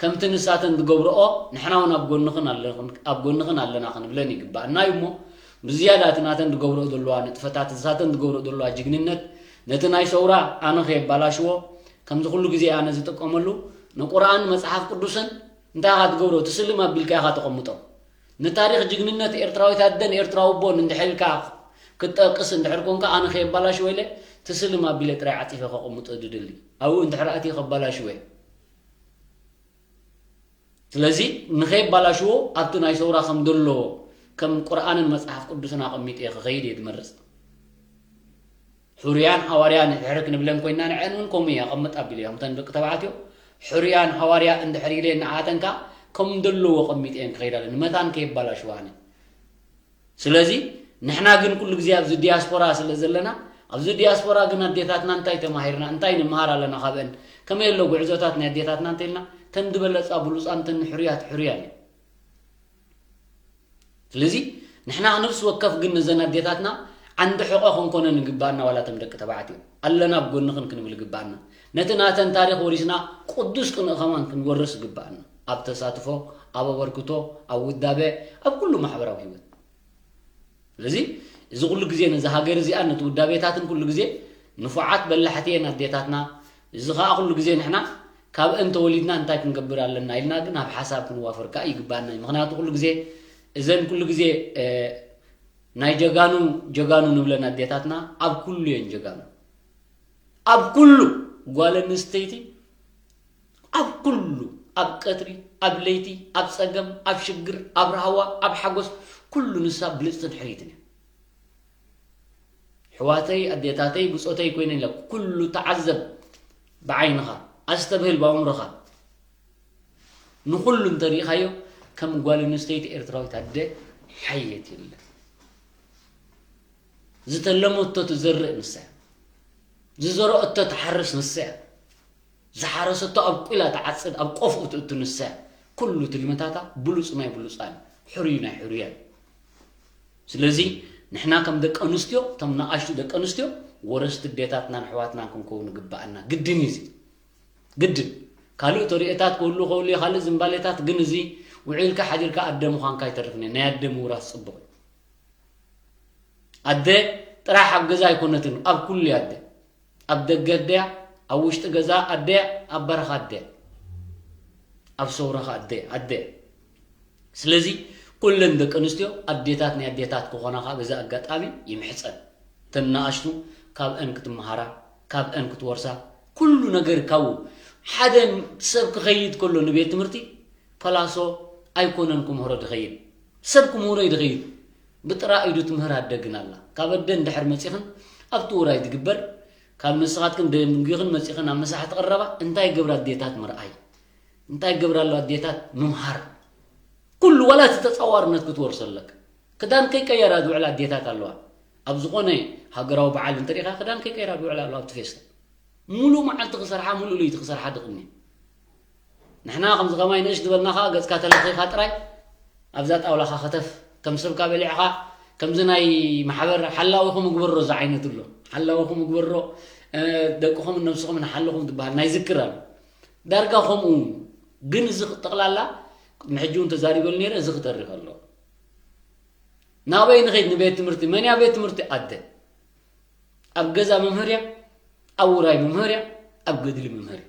ከምቲ ንሳተን ዝገብርኦ ንሕና እውን ኣብ ጎንኽን ኣለኽን-፣ ኣብ ጎንኽን ኣለና ክንብለን ይግባኣና እዩ እሞ፣ ብዝያዳ እቲ ናተን ዝገብርኦ ዘለዋ ንጥፈታት፣ ንሳተን ዝገብርኦ ዘለዋ ጅግንነት፣ ነቲ ናይ ሰውራ ኣነ ከየባላሽዎ፣ ከምዚ ኩሉ ግዜ ኣነ ዝጥቀመሉ፣ ንቁርኣን መጽሓፍ ቅዱስን እንታይ ኢኻ ትገብሮ? ትስልም ኣቢልካ ኢኻ ተቐምጦ። ንታሪኽ ጅግንነት ኤርትራዊት ኣደን ኤርትራዊ ኣቦን እንድሕር ኢልካ ክትጠቅስ እንድሕር ኮንካ፣ ኣነ ከየባላሽዎ ኢለ ትስልም ኣቢለ ጥራይ ዓጺፈ ከቐምጦ ዝደሊ። ኣብኡ እንድሕር ኣትየ ከባላሽዎ እየ። ስለዚ ንኸይባላሽዎ ኣብቲ ናይ ሰውራ ከም ዘለዎ፣ ከም ቁርኣንን መጽሓፍ ቅዱስን ኣቐሚጠ እየ ክኸይድ እየ ዝመርጽ። ሕሩያን ሃዋርያን እንድሕር ክንብለን ኮይንና፣ ንዐን እውን ከምኡ እየ ኣቐምጥ ኣቢለ እየ። ከምተን ደቂ ተባዕትዮ ሕሩያን ሃዋርያ እንድሕር ኢለ ንዓተን ከኣ ከም ዘለዎ ኣቐሚጠ እየን ክኸይዳ ኣለኒ። መታን ከየባላሽዋ ኣነ። ስለዚ ንሕና ግን ኩሉ ግዜ ኣብዚ ዲያስፖራ ስለ ዘለና፣ ኣብዚ ዲያስፖራ ግን ኣዴታትና እንታይ ተማሂርና፣ እንታይ ንምሃር ኣለና ካብአን፣ ከመይ ኣሎ ጉዕዞታት ናይ ኣዴታትና እንተኢልና፣ ተን ዝበለጻ ብሉጻን ተን ሕሩያት ሕሩያን እየን። ስለዚ ንሕና ነፍሲ ወከፍ ግን ነዘን ኣዴታትና ዓንዲ ሕቖ ክንኮነን ይግባኣና፣ ዋላ እቶም ደቂ ተባዕትዮ ኣለና ኣብ ጎንኽን ክንብል ይግባኣና። ነቲ ናተን ታሪኽ ወሪስና ቅዱስ ቅንኢ ከማን ክንወርስ ይግባኣና፣ ኣብ ተሳትፎ፣ ኣብ ኣበርክቶ፣ ኣብ ውዳበ፣ ኣብ ኩሉ ማሕበራዊ ህይወት። ስለዚ እዚ ኩሉ ግዜ ነዚ ሃገር እዚኣ ነቲ ውዳቤታትን ኩሉ ግዜ ንፉዓት በላሕቲ እየን ኣዴታትና። እዚ ኸኣ ኩሉ ግዜ ንሕና ካብአን ተወሊድና እንታይ ክንገብር ኣለና ኢልና ግን ኣብ ሓሳብ ክንዋፈር ከኣ ይግባኣና እዩ። ምኽንያቱ ኩሉ ግዜ እዘን ኩሉ ግዜ፣ እ፣ ናይ ጀጋኑ ጀጋኑ ንብለን ኣዴታትና ኣብ ኩሉ እየን ጀጋኑ። ኣብ ኩሉ ጓል ኣንስተይቲ ኣብ ኩሉ፣ ኣብ ቀትሪ፣ ኣብ ለይቲ፣ ኣብ ጸገም፣ ኣብ ሽግር፣ ኣብ ራህዋ፣ ኣብ ሓጎስ፣ ኩሉ ንሳ ብልጽትን ሕርይትን እያ። ኣሕዋተይ፣ ኣዴታተይ፣ ብጾተይ ኮይነ ኢለ ኩሉ ተዓዘብ ብዓይንኻ፣ ኣስተብህል ብኣእምሮኻ። ንኹሉ እንተሪኢኻዮ ከም ጓል ኣንስተይቲ ኤርትራዊት ኣደ ሓየት የለን። ዝተለመቶ ትዘርእ ንሳ እያ። ዝዘረኦቶ ትሓርስ ንሳ እያ። ዝሓረሰቶ ኣብቁላ ትዓጽድ፣ ኣብ ቆፍኡ ትእቱ ንሳ እያ። ኩሉ ትልምታታ ብሉጽ ናይ ብሉጻን፣ ሕሩይ ናይ ሕሩያን። ስለዚ ንሕና ከም ደቂ ኣንስትዮ፣ እቶም ንኣሽቱ ደቂ ኣንስትዮ ወረስቲ ኣዴታትናን ኣሕዋትናን ክንከውን ይግብኣና። ግድን እዩ እዚ። ግድን። ካልእ ተርእዮታት ክህሉ ክህሉ እዩ፣ ካልእ ዝንባሌታት፣ ግን እዚ ውዒልካ ሓዲርካ ኣደ ምዃንካ ኣይተርፍን እዩ። ናይ ኣደ ምውራስ ጽቡቕ እዩ። ኣደ ጥራሕ ኣብ ገዛ ኣይኮነትን፣ ኣብ ኩሉ እያ ኣደ። ኣብ ደገ ኣደያ፣ ኣብ ውሽጢ ገዛ ኣደያ፣ ኣብ በረኻ ኣደያ፣ ኣብ ሰውራ ኸኣ ኣደ፣ ኣደ። ስለዚ ኩለን ደቂ ኣንስትዮ ኣዴታት ናይ ኣዴታት ክኾና ኸኣ በዚ ኣጋጣሚ ይምሕጸን። እተን ንኣሽቱ ካብአን ክትመሃራ፣ ካብአን ክትወርሳ፣ ኩሉ ነገር ካብኡ። ሓደ ሰብ ክኸይድ ከሎ ንቤት ትምህርቲ ፓላሶ ኣይኮነን ክምህሮ ድኸይድ፣ ሰብ ክምህሮ እዩ ድኸይድ። ብጥራ ኢዱ ትምህር ኣደ ግን ኣላ። ካብ ኣደ እንድሕር መጺኽን ኣብቲ ውራይ ዝግበር፣ ካብ ንስኻትክን ደንጊኽን መጺኽን ኣብ ምሳሕ ትቕረባ፣ እንታይ ገብራ ኣዴታት ምርኣይ፣ እንታይ ገብራ ኣለዋ ኣዴታት ምምሃር። ኩሉ ዋላ እቲ ተጻዋርነት ክትወርሶ ኣለካ። ክዳን ከይቀየራ ዝውዕላ ኣዴታት ኣለዋ። ኣብ ዝኾነ ሃገራዊ በዓል እንተሪኢኻ ክዳን ከይቀየራ ዝውዕላ ኣለዋ ኣብቲ ፌስታ። ሙሉእ መዓልቲ ክሰርሓ፣ ሙሉእ ለይቲ ክሰርሓ ድቕኒ። ንሕና ከምዚ ከማይ ንእሽ ዝበልና ኸኣ ገጽካ ተለኺኻ ጥራይ ኣብዛ ጣውላኻ ከተፍ፣ ከም ሰብካ በሊዕኻ፣ ከምዚ ናይ ማሕበር ሓላዊኹም ግበሮ ዝዓይነቱ ኣሎ። ሓላዊኹም ግበሮ፣ እ፣ ደቅኹምን ነብስኹምን ሓልኹም ዝበሃል ናይ ዝክር ኣሎ። ዳርጋ ከምኡ እውን። ግን እዚ ጠቕላላ ቅድሚ ሕጂ እውን ተዛሪበሉ ነይረ፣ እዚ ክተርፍ ኣሎ። ናበይ ንኸይድ? ንቤት ትምህርቲ። መን እያ ቤት ትምህርቲ? ኣደ። ኣብ ገዛ መምህር እያ፣ ኣብ ውራይ መምህር እያ፣ ኣብ ገድሊ መምህር እያ።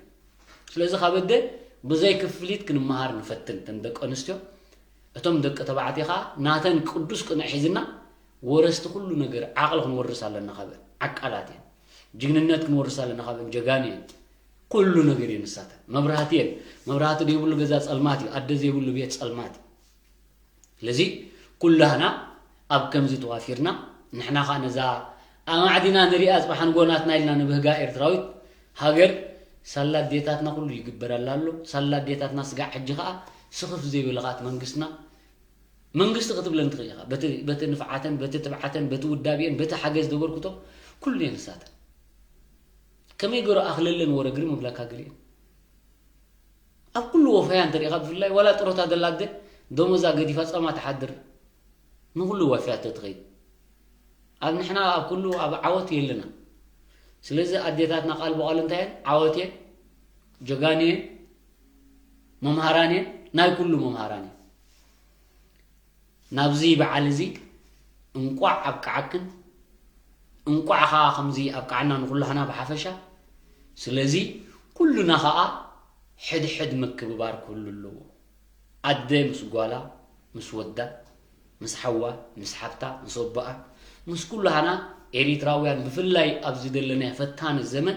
ስለዚ ካብ ኣደ ብዘይ ክፍሊት ክንመሃር ንፈትን፣ እተን ደቂ ኣንስትዮ። እቶም ደቂ ተባዕትዮ ኸኣ ናተን ቅዱስ ቅንዕ ሒዝና ወረስቲ ኩሉ ነገር ዓቕሊ ክንወርስ ኣለና። ካብ ዓቃላት እየን። ጅግንነት ክንወርስ ኣለና። ካብ ጀጋኑ እየን። ኩሉ ነገር እየን ንሳተን። መብራህቲ እየን። መብራህቲ ዘይብሉ ገዛ ጸልማት እዩ። ኣደ ዘይብሉ ቤት ጸልማት እዩ። ስለዚ ኩላህና ኣብ ከምዚ ተዋፊርና፣ ንሕና ኸኣ ነዛ ኣማዕዲና ንሪኣ ጽባሕ ንጎ ናትና ኢልና ንብህጋ ኤርትራዊት ሃገር፣ ሳላ ኣዴታትና ኩሉ ይግበረላ ኣሎ። ሳላ ኣዴታትና ስጋዕ ሕጂ ኸኣ ስኽፍ ዘይበለ ኸኣ እቲ መንግስትና፣ መንግስቲ ክትብለን ትኽእል ኢኻ። በቲ፣ በቲ ንፍዓተን፣ በቲ ትብዓተን፣ በቲ ውዳቤአን፣ በቲ ሓገዝ ዘበርክቶ ኩሉ እየን ንሳተን። ከመይ ገይሩ ኣኽለለን ወረ ግርም እብለካ ገሊአን። ኣብ ኩሉ ወፈያ እንተሪኢኻ ብፍላይ ዋላ ጥሮታ ዘላ ኣደ ደሞዛ ገዲፋ ጾማ ትሓድር። ንኹሉ ወፍያ ተትኸይድ። ኣብ ንሕና ኣብ ኩሉ ኣብ ዓወት የለና። ስለዚ ኣዴታትና ቃል ብቓል እንታይ እየን? ዓወት እየን፣ ጀጋኑ እየን። መምሃራን እየን፣ ናይ ኩሉ መምሃራን እየን። ናብዚ በዓል እዚ እንቋዕ ኣብቅዓክን፣ እንቋዕ ኸዓ ከምዚ ኣብቅዓና ንኹላህና ብሓፈሻ። ስለዚ ኩሉና ኸዓ ሕድሕድ ምክብባር ክህሉ ኣለዎ። ኣደ ምስ ጓላ፣ ምስ ወዳ፣ ምስ ሓዋ፣ ምስ ሓብታ፣ ምስ ኣቦኣ፣ ምስ ኩላህና ኤሪትራውያን ብፍላይ ኣብዚ ዘለናዮ ፈታኒ ዘመን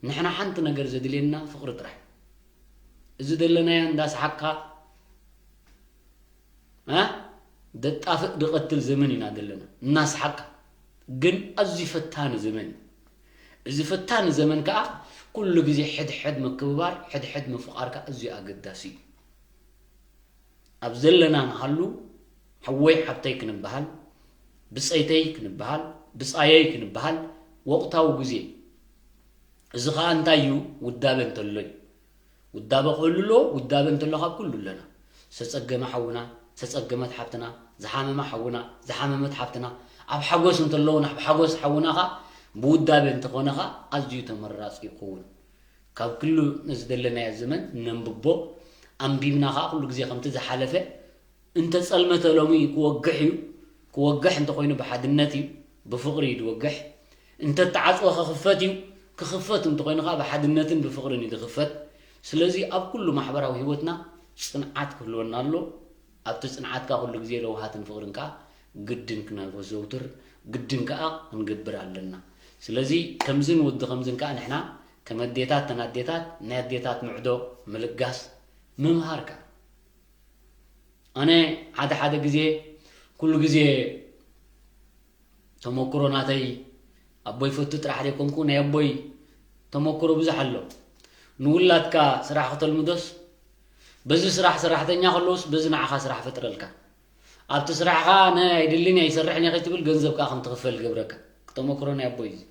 ንሕና ሓንቲ ነገር ዘድልየና ፍቕሪ ጥራሕ። እዚ ዘለናዮ እንዳሰሓቅካ እ ደጣፍእ ድቐትል ዘመን ኢና ዘለና። እናሰሓቅካ ግን ኣዝዩ ፈታኒ ዘመን እዩ። እዚ ፈታኒ ዘመን ከኣ ኩሉ ግዜ ሕድሕድ ምክብባር፣ ሕድሕድ ምፍቓር ከኣ ኣዝዩ ኣገዳሲ እዩ። ኣብ ዘለና ንሃሉ ሓወይ ሓብተይ ክንበሃል፣ ብጸይተይ ክንበሃል፣ ብጻየይ ክንበሃል ወቕታዊ ግዜ እዩ። እዚ ኸኣ እንታይ እዩ? ውዳበ እንተሎ እዩ። ውዳበ ክህሉ ኣለዎ። ውዳበ እንተሎ ካብ ኩሉ ኣለና። ዝተጸገመ ሓውና፣ ዝተጸገመት ሓብትና፣ ዝሓመመ ሓውና፣ ዝሓመመት ሓብትና፣ ኣብ ሓጎስ እንተለውን ኣብ ሓጎስ ሓውና ኸኣ ብውዳበ እንተኾነ ኸኣ ኣዝዩ ተመራጺ ይኸውን። ካብ ኩሉ ነዚ ዘለናዮ ዘመን ነንብቦ፣ ኣንቢብና ኸኣ ኩሉ ግዜ ከምቲ ዝሓለፈ እንተጸልመተ ሎሚ ክወግሕ እዩ። ክወግሕ እንተኾይኑ ብሓድነት እዩ፣ ብፍቕሪ እዩ ዝወግሕ። እንተተዓጽወ ክኽፈት እዩ። ክኽፈት እንተኾይኑ ኸኣ ብሓድነትን ብፍቕርን እዩ ዝኽፈት። ስለዚ ኣብ ኩሉ ማሕበራዊ ህይወትና ጽንዓት ክህልወና ኣሎ። ኣብቲ ጽንዓት ከኣ ኩሉ ግዜ ለውሃትን ፍቕርን ከኣ ግድን ክነዘውትር፣ ግድን ከኣ ክንገብር ኣለና። ስለዚ ከምዝን ወዲ ከምዝን ከኣ ንሕና ከም ኣዴታት፣ ተን ኣዴታት ናይ ኣዴታት ምዕዶ ምልጋስ ምምሃር ከኣ ኣነ ሓደ ሓደ ግዜ፣ ኩሉ ግዜ ተመክሮ ናተይ፣ ኣቦይ ፈቱ ጥራሕ ዘይኮንኩ ናይ ኣቦይ ተመክሮ ብዙሕ ኣሎ። ንውላድካ ስራሕ ክተልምዶስ በዚ ስራሕ ሰራሕተኛ ከለውስ በዚ ንዓኻ ስራሕ ፈጥረልካ። ኣብቲ ስራሕኻ ኣነ ኣይደልን እየ ኣይሰርሕን እየ ከይትብል ገንዘብ ከኣ ከም ትኽፈል ይገብረካ። ተመክሮ ናይ ኣቦይ እዩ።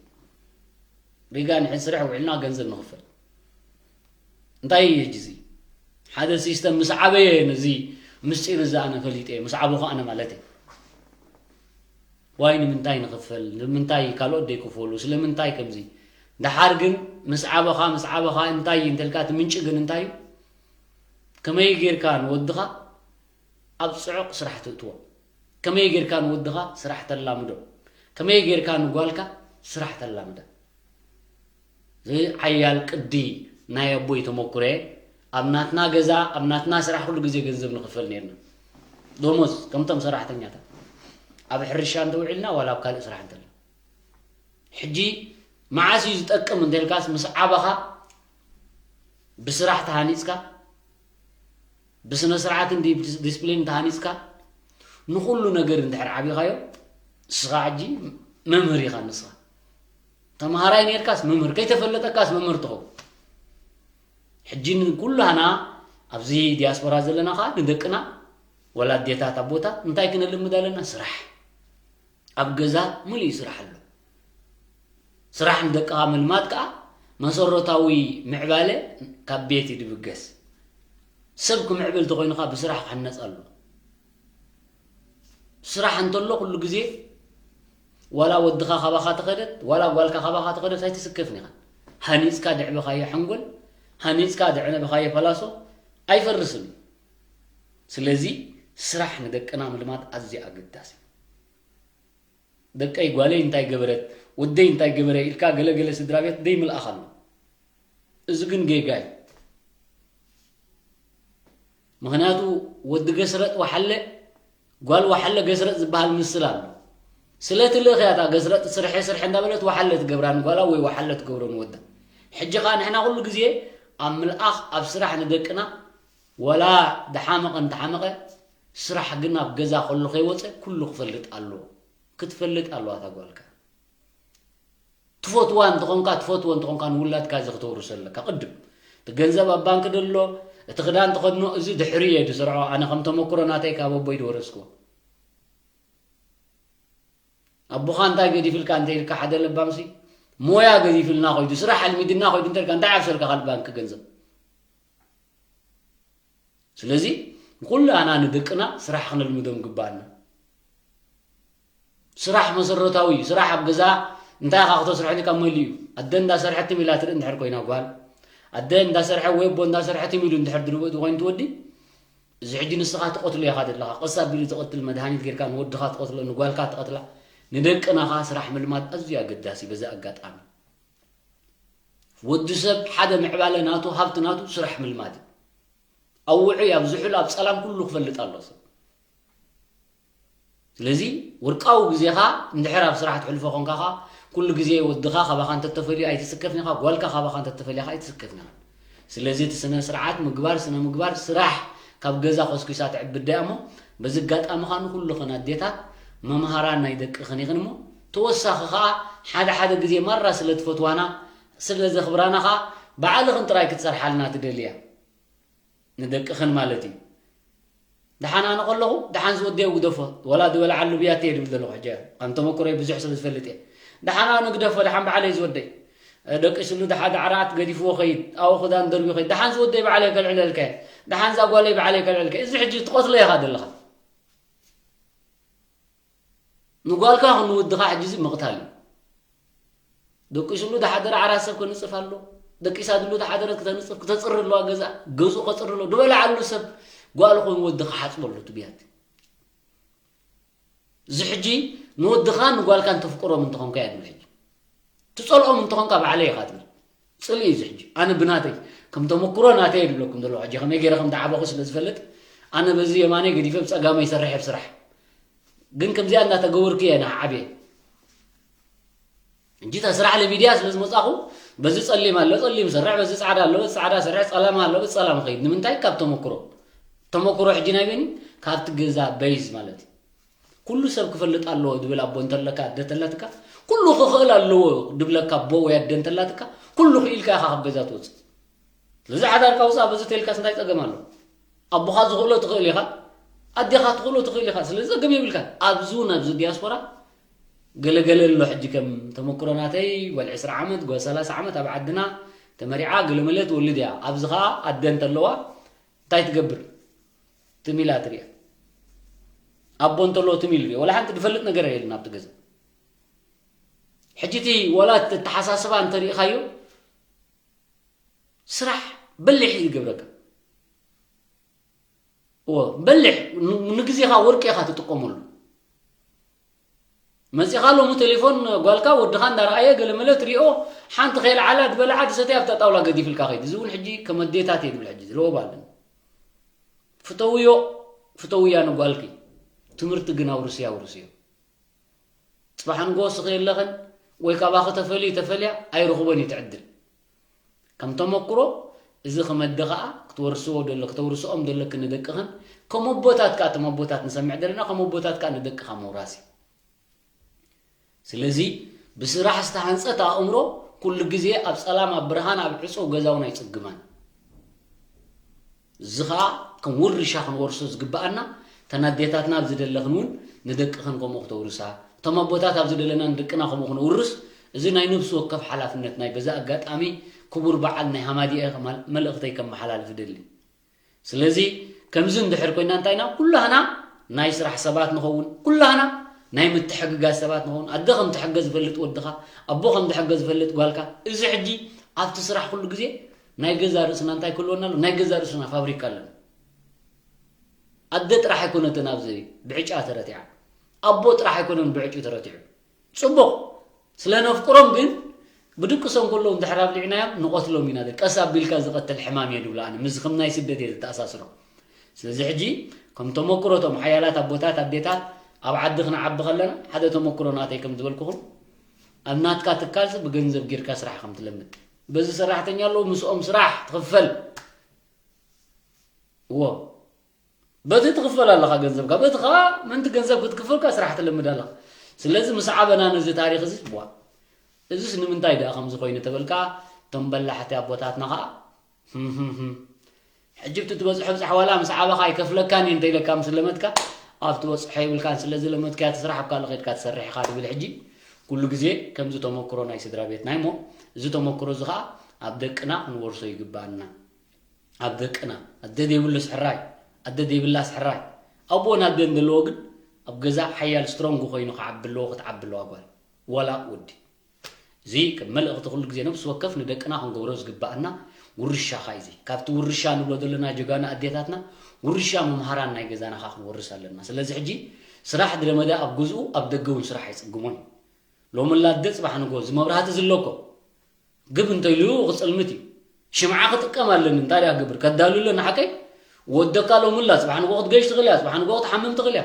ሪጋ ንሕን ስራሕ ውዕልና ገንዘብ ንኽፈል። እንታይ እዩ ሕጂ እዚ? ሓደ ሲስተም ምስ ዓበየ ነዚ ምስጢር እዚ ኣነ ፈሊጠ እየ፣ ምስ ዓበኹ ኣነ ማለት እየ። ዋይ ንምንታይ ንኽፈል? ንምንታይ ካልኦት ደይክፈሉ? ስለምንታይ ከምዚ? ደሓር ግን ምስ ዓበኻ፣ ምስ ዓበኻ እንታይ እዩ እንተልካ እቲ ምንጪ ግን እንታይ እዩ? ከመይ ጌርካ ንወድኻ ኣብ ጽዑቕ ስራሕ ትእትዎ? ከመይ ጌርካ ንወድኻ ስራሕ ተላምዶ? ከመይ ጌርካ ንጓልካ ስራሕ ተላምዳ? እዚ ሓያል ቅዲ ናይ ኣቦይ ተመኩረ። ኣብ ናትና ገዛ፣ ኣብ ናትና ስራሕ ኩሉ ግዜ ገንዘብ ንኽፈል ኔርና። ደሞዝ ከምቶም ሰራሕተኛታት። ኣብ ሕርሻ እንተውዒልና ዋላ ኣብ ካልእ ስራሕ እንተላ። ሕጂ መዓስ እዩ ዝጠቅም እንተልካስ ምስ ዓበኻ ብስራሕ ተሃኒጽካ፣ ብስነ ስርዓትን ዲፕ-፣ ዲስፕሊን ተሃኒጽካ ንኹሉ ነገር እንድሕር ዓቢኻዮ ንስኻ ሕጂ መምህር ኢኻ ንስኻ። ተምሃራይ ኔርካስ መምህር፣ ከይተፈለጠካስ መምህር ትኸውን። ሕጂ ንኩላና ኣብዚ ዲያስፖራ ዘለና ኸዓ ንደቅና ወላ ኣዴታት ኣቦታት እንታይ ክነልምድ ኣለና? ስራሕ። ኣብ ገዛ ሙሉእ ስራሕ ኣሎ። ስራሕ ንደቅኻ ምልማድ ከኣ መሰረታዊ ምዕባለ ካብ ቤት እዩ ድብገስ። ሰብ ክምዕብል ተኾይኑ ኸኣ ብስራሕ ክሕነጽ ኣሎ። ስራሕ እንተሎ ኩሉ ግዜ ዋላ ወድኻ ካባኻ ተኸደት፣ ዋላ ጓልካ ካባኻ ተኸደት ኣይትስከፍን ኢኻ። ሃኒጽካ ደዕበኻዮ ሓንጎል፣ ሃኒጽካ ደዕበኻዮ ፈላሶ ኣይፈርስን እዩ። ስለዚ ስራሕ ንደቅና ምልማድ ኣዝዩ ኣገዳሲ እዩ። ደቀይ ጓለይ እንታይ ገበረት፣ ወደይ እንታይ ገበረ ኢልካ ገለ ገለ ስድራ ቤት ደይ ምልኣኽ ኣሎ። እዚ ግን ጌጋ እዩ። ምኽንያቱ ወዲ ገስረጥ ወሓለ፣ ጓል ወሓለ ገስረጥ ዝበሃል ምስል ኣሎ። ስለ ትልእኽ እያ እታ ገስረጥ ስርሐ ስርሐ እንዳበለት ወሓለ ትገብራ ንጓላ ወይ ወሓለ ትገብሮ ንወዳ። ሕጂ ኸኣ ንሕና ኩሉ ግዜ ኣብ ምልኣኽ ኣብ ስራሕ ንደቅና ወላ ደሓመቐ እንተሓመቐ ስራሕ ግን ኣብ ገዛ ከሎ ከይወፀ ኩሉ ክፈልጥ ኣለዎ። ክትፈልጥ ኣለዋ እታ ጓልካ። ትፈትዋ እንተኾንካ፣ ትፈትዎ እንተኾንካ ንውላድካ እዚ ክተውርሶ ኣለካ። ቅድም እቲ ገንዘብ ኣብ ባንክ ደሎ፣ እቲ ክዳን ተኸድኖ፣ እዚ ድሕሪ እየ ዝሰርዖ። ኣነ ከም ተመክሮ ናተይ ካብ ኣቦይ ዝወረስክዎ። ኣቦኻ እንታይ ገዲፍልካ እንተ ኢልካ ሓደ ለባምሲ፣ ሞያ ገዲፍልና ኸይዱ፣ ስራሕ ኣልሚድና ኸይዱ እንተ ኢልካ፣ እንታይ ዓብሰልካ ካልእ ባንክ ገንዘብ? ስለዚ ንኹላና ንደቅና ስራሕ ክነልምዶም ግባኣና። ስራሕ መሰረታዊ እዩ። ስራሕ ኣብ ገዛ እንታይ ኢኻ ክተስርሖ ኢልካ መሊኡ እዩ። ኣደ እንዳሰርሐት ትም ኢላ ትርኢ እንድሕር ኮይና ጓል፣ ኣደ እንዳሰርሐ ወይ ኣቦ እንዳሰርሐ ትም ኢሉ እንድሕር ድርብእ ኮይኑ ትወዲ፣ እዚ ሕጂ ንስኻ ትቐትሎ ኢኻ ዘለኻ። ቀስ ኣቢሉ ዝቐትል መድሃኒት ጌርካ ንወድኻ ትቐትሎ፣ ንጓልካ ትቐትላ፣ ንደቅና ኸኣ ስራሕ ምልማድ ኣዝዩ ኣገዳሲ። በዚ ኣጋጣሚ ወዲ ሰብ ሓደ ምዕባለ ናቱ፣ ሃብቲ ናቱ ስራሕ ምልማድ እዩ። ኣብ ውዑይ፣ ኣብ ዝሑል፣ ኣብ ጸላም ኩሉ ክፈልጥ ኣለዎ ሰብ። ስለዚ ወርቃዊ ግዜኻ እንድሕር ኣብ ስራሕ ትሕልፎ ኾንካ ኸኣ፣ ኩሉ ግዜ ወድኻ ካባኻ እንተተፈልዩ ኣይትስከፍን ኢኻ፣ ጓልካ ካባኻ እንተተፈልያ ኸኣ ኣይትስከፍን ኢኻ። ስለዚ እቲ ስነ ስርዓት ምግባር፣ ስነ ምግባር፣ ስራሕ ካብ ገዛ ኮስኪሳ ትዕብዳ እያ እሞ፣ በዚ ኣጋጣሚ ኸኣ ንኹልኽን ኣዴታት መምሃራን ናይ ደቅኽን ኢኽን እሞ፣ ተወሳኺ ኸኣ ሓደ ሓደ ግዜ ማራ ስለ ትፈትዋና፣ ስለ ዘኽብራና ኸኣ ባዕልኽን ጥራይ ክትሰርሓልና ትደልያ። ንደቅኽን ማለት እዩ። ደሓን ኣነ ከለኹ፣ ደሓን ዝወደዮ ግደፎ፣ ወላ ዝበልዓሉ ብያት እየ ድብል ዘለኹ ሕጂ። ከም ተመክሮይ ብዙሕ ስለ ዝፈልጥ እየ። ደሓን ኣነ ግደፎ፣ ደሓን ባዕለይ ዝወደይ። እ፣ ደቂስሉ ደሓ ዳዕራት ገዲፍዎ ኸይድ፣ ኣብኡ ክዳን ደርቢ ኸይድ። ደሓን ዝወደይ ባዕለይ ከልዕለልካ እየ። ደሓን እዛ ጓለይ ባዕለይ ከልዕልካ እየ። እዚ ሕጂ ትቐትሎ ኢኻ ዘለኻ። ንጓልካ ይኹን ንወድኻ ሕጂ እዚ ምቕታል እዩ። ደቂስሉ ዝሓደረ ዓራት ሰብ ከንጽፍ ኣሎ። ደቂሳ ድሉ ዝሓደረት ከተንጽፍ፣ ክተጽሪ ኣለዋ ገዛ፣ ገዝኡ ከጽሪ ኣለዎ። ዝበልዓሉ ሰብ ጓል ኾይኑ ወዲ ክሓጽበሉ እቲ ብያት። እዚ ሕጂ ንወድኻን ንጓልካን ተፍቅሮም እንተኾንካ እያ ትብል ሕጂ። ትጸልኦም እንተኾንካ ባዕለይ ኢኻ ትብል። ጽልኢ እዩ እዚ ሕጂ። ኣነ ብናተይ፣ ከም ተመክሮ ናተይ እየ ዝብለኩም ዘለኹ። ሕጂ ከመይ ገይረ ከም ዝዓበኹ ስለ ዝፈልጥ፣ ኣነ በዚ የማነይ ገዲፈ ብጸጋመይ ይሰርሕ እየ ብስራሕ። ግን ከምዚኣ እንዳተገበርኩ እየ ንዓብየ። እንጂ እታ ስራሕ ለሚድያ ስለ ዝመጻኹ፣ በዚ ጸሊም ኣሎ፣ ጸሊም ሰርሕ፣ በዚ ጻዕዳ ኣሎ፣ በዚ ጻዕዳ ሰርሕ፣ ጸላም ኣሎ፣ በዚ ጸላም ኸይድ። ንምንታይ? ካብ ተመክሮ። ተመክሮ ሕጂ ናይ በይኑ፣ ካብቲ ገዛ በይዝ ማለት እዩ። ኩሉ ሰብ ክፈልጥ ኣለዎ ድብል ኣቦ እንተለካ፣ ኣደ እንተላትካ፣ ኩሉ ክኽእል ኣለዎ ድብለካ ኣቦ ወይ ኣደ እንተላትካ፣ ኩሉ ክኢልካ ኢኻ ካብ ገዛ ትወጽእ። ስለዚ ሓዳርካ ውጻእ በዚ ተልካስ እንታይ ጸገም ኣሎ? ኣቦኻ ዝኽእሎ ትኽእል ኢኻ፣ ኣዴኻ ትኽእሎ ትኽእል ኢኻ። ስለዚ ጸገም የብልካን። ኣብዚ እውን ኣብዚ ዲያስፖራ ገለገለ ኣሎ። ሕጂ ከም ተመክሮ ናተይ ጓል ዕስራ ዓመት፣ ጓል ሰላሳ ዓመት ኣብ ዓድና ተመሪዓ ገለመለ ትወልድ እያ። ኣብዚ ኸኣ ኣደ እንተለዋ እንታይ ትገብር? ትም ኢላ ትሪኣ። ኣቦ እንተሎ ትም ኢሉ ይሪኦ። ወላ ሓንቲ ዝፈልጥ ነገር የለን ኣብቲ ገዛ። ሕጂ እቲ ወላ እቲ ኣተሓሳስባ እንተሪእኻዮ ስራሕ በሊሕ እዩ ዝገብረካ። እዎ፣ በሊሕ ን-፣ ንግዜኻ ወርቂ ኢኻ ትጥቀመሉ። መጺኻ ሎሚ ቴሌፎን ጓልካ ወድኻ እንዳረኣየ ገለ መለ ትሪኦ፣ ሓንቲ ከይልዓላ ዝበልዓ ዝሰትያ ኣብታ ጣውላ ገዲፍልካ ከይድ። እዚ እውን ሕጂ ከም ኣዴታት እየ ዝብል ሕጂ ዝለወባ ኣለኒ። ፍተውዮ፣ ፍተውያ ንጓልኪ። ትምህርቲ ግን ኣውርስያ፣ ኣውርስዮ። ጽባሕ ንግሆ ስኺ የለኽን ወይ ካባኺ ተፈልዩ ተፈልያ ኣይረኽቦን እዩ እቲ ዕድል። ከም ተመክሮ እዚ ክመዲ ኸኣ ክትወርስዎ ደሎ-፣ ክተውርስኦም ደለኪ ንደቅኽን፣ ከም ኣቦታት ከኣ፣ እቶም ኣቦታት ንሰምዕ ደለና፣ ከም ኣቦታት ከኣ ንደቅኻ ምውራስ እዩ። ስለዚ ብስራሕ ዝተሃንጸት ኣእምሮ ኩሉ ግዜ ኣብ ጸላም፣ ኣብ ብርሃን፣ ኣብ ዕጹው ገዛ እውን ኣይጽግማን። እዚ ኸኣ ከም ውርሻ ክንወርሶ ዝግብኣና፣ እተን ኣዴታትና ኣብዚ ደለኽን እውን ንደቅኽን ከምኡ ክተውርሳ፣ እቶም ኣቦታት ኣብዚ ደለና ንደቅና ከምኡ ክነውርስ፣ እዚ ናይ ነፍሲ ወከፍ ሓላፍነት ናይ በዚ ኣጋጣሚ ክቡር በዓል ናይ ሃማዲኤ ከማል-፣ መልእኽተይ ከመሓላልፍ እደሊ። ስለዚ ከምዚ እንድሕር ኮይና እንታይ ኢና? ኩላህና ናይ ስራሕ ሰባት ንኸውን፣ ኩላህና ናይ ምትሕግጋዝ ሰባት ንኸውን። ኣደ ከም ትሕገዝ ዝፈልጥ ወድኻ፣ ኣቦ ከም ዝሕገዝ ዝፈልጥ ጓልካ። እዚ ሕጂ ኣብቲ ስራሕ ኩሉ ግዜ ናይ ገዛ ርእስና እንታይ ክህልወና ኣሎ? ናይ ገዛ ርእስና ፋብሪካ ኣለና። ኣደ ጥራሕ ኣይኮነትን ኣብዚ ብዕጫ ተረቲዓ። ኣቦ ጥራሕ ኣይኮነን ብዕጩ ተረቲዑ። ጽቡቕ። ስለ ነፍቅሮም ግን ብድቅሶም ከለዉ እንድሕር ኣብሊዕናዮም ንቐትሎም ኢና። ቀስ ኣቢልካ ዝቐትል ሕማም እየ ድብሎ ኣነ። ምስዚ ከም ናይ ስደት እየ ዘተኣሳስሮ። ስለዚ ሕጂ ከም ተመክሮ እቶም ሓያላት ኣቦታት፣ ኣዴታት ኣብ ዓዲ ክንዓቢ ከለና ሓደ ተመክሮ ናተይ ከም ዝበልኩኹም ኣብ ናትካ ትካልሲ ብገንዘብ ጌርካ ስራሕ ከም ትለምድ። በዚ ሰራሕተኛ ኣለዉ ምስኦም ስራሕ ትኽፈል። እዎ። በቲ ትኽፈል ኣለኻ ገንዘብካ፣ በቲ ኸኣ ምእንቲ ገንዘብ ክትክፈልካ ስራሕ ትለምድ ኣለኻ። ስለዚ ምስ ዓበና ነዚ ታሪኽ እዚ፣ ዋ፣ እዚስ ንምንታይ ደኣ ከምዚ ኮይኑ ተበልካ፣ እቶም በላሕቲ ኣቦታትና ኸኣ፣ ህም፣ ህም፣ ህም። ሕጂ ብቲ ትበጽሖ ብጻሕ ዋላ ምስ ዓበኻ ኣይከፍለካን እየ እንተ ኢለካ ምስ ለመድካ፣ ኣብ ትበጽሖ የብልካን፣ ስለ ዝለመድካያ እቲ ስራሕ ኣብ ካልእ ኸይድካ ትሰርሕ ኢኻ ትብል። ሕጂ ኩሉ ግዜ ከምዚ ተመክሮ ናይ ስድራ ቤትና እሞ፣ እዚ ተመክሮ እዚ ኸኣ ኣብ ደቅና ክንወርሶ ይግብኣና። ኣብ ደቅና፣ ኣደ ዘይብሉስ ሕራይ፣ ኣደ ዘይብላስ ሕራይ። ኣቦን ኣደን ዘለዎ ግን ኣብ ገዛ ሓያል ስትሮንግ ኮይኑ ክዓቢ ኣለዎ፣ ክትዓቢ ኣለዋ ጓል። ዋላ ወዲ። እዚ ከም መልእኽቲ ኩሉ ግዜ ነብሲ ወከፍ ንደቅና ክንገብሮ ዝግብኣና፣ ውርሻኻ እዩ እዚ። ካብቲ ውርሻ ንብሎ ዘለና ጀጋኑ ኣዴታትና፣ ውርሻ መምሃራን ናይ ገዛና ኸዓ ክንወርስ ኣለና። ስለዚ ሕጂ ስራሕ ድለመደ ኣብ ገዝኡ፣ ኣብ ደገ እውን ስራሕ ኣይጽግሞን እዩ። ሎምላ ኣደ ጽባሕ ንጎ፣ እዚ መብራህቲ ዝለኮ ግብ እንተኢሉ ክጽልምት እዩ። ሽምዓ ክጥቀም ኣለኒ፣ እንታይ ደኣ ክገብር? ከዳሉ ኣሎ ንሓቀይ? ወደካ ሎምላ፣ ጽባሕ ንጎ ክትገሽ ትኽእል እያ፣ ጽባሕ ንጎ ክትሓምም ትኽእል እያ።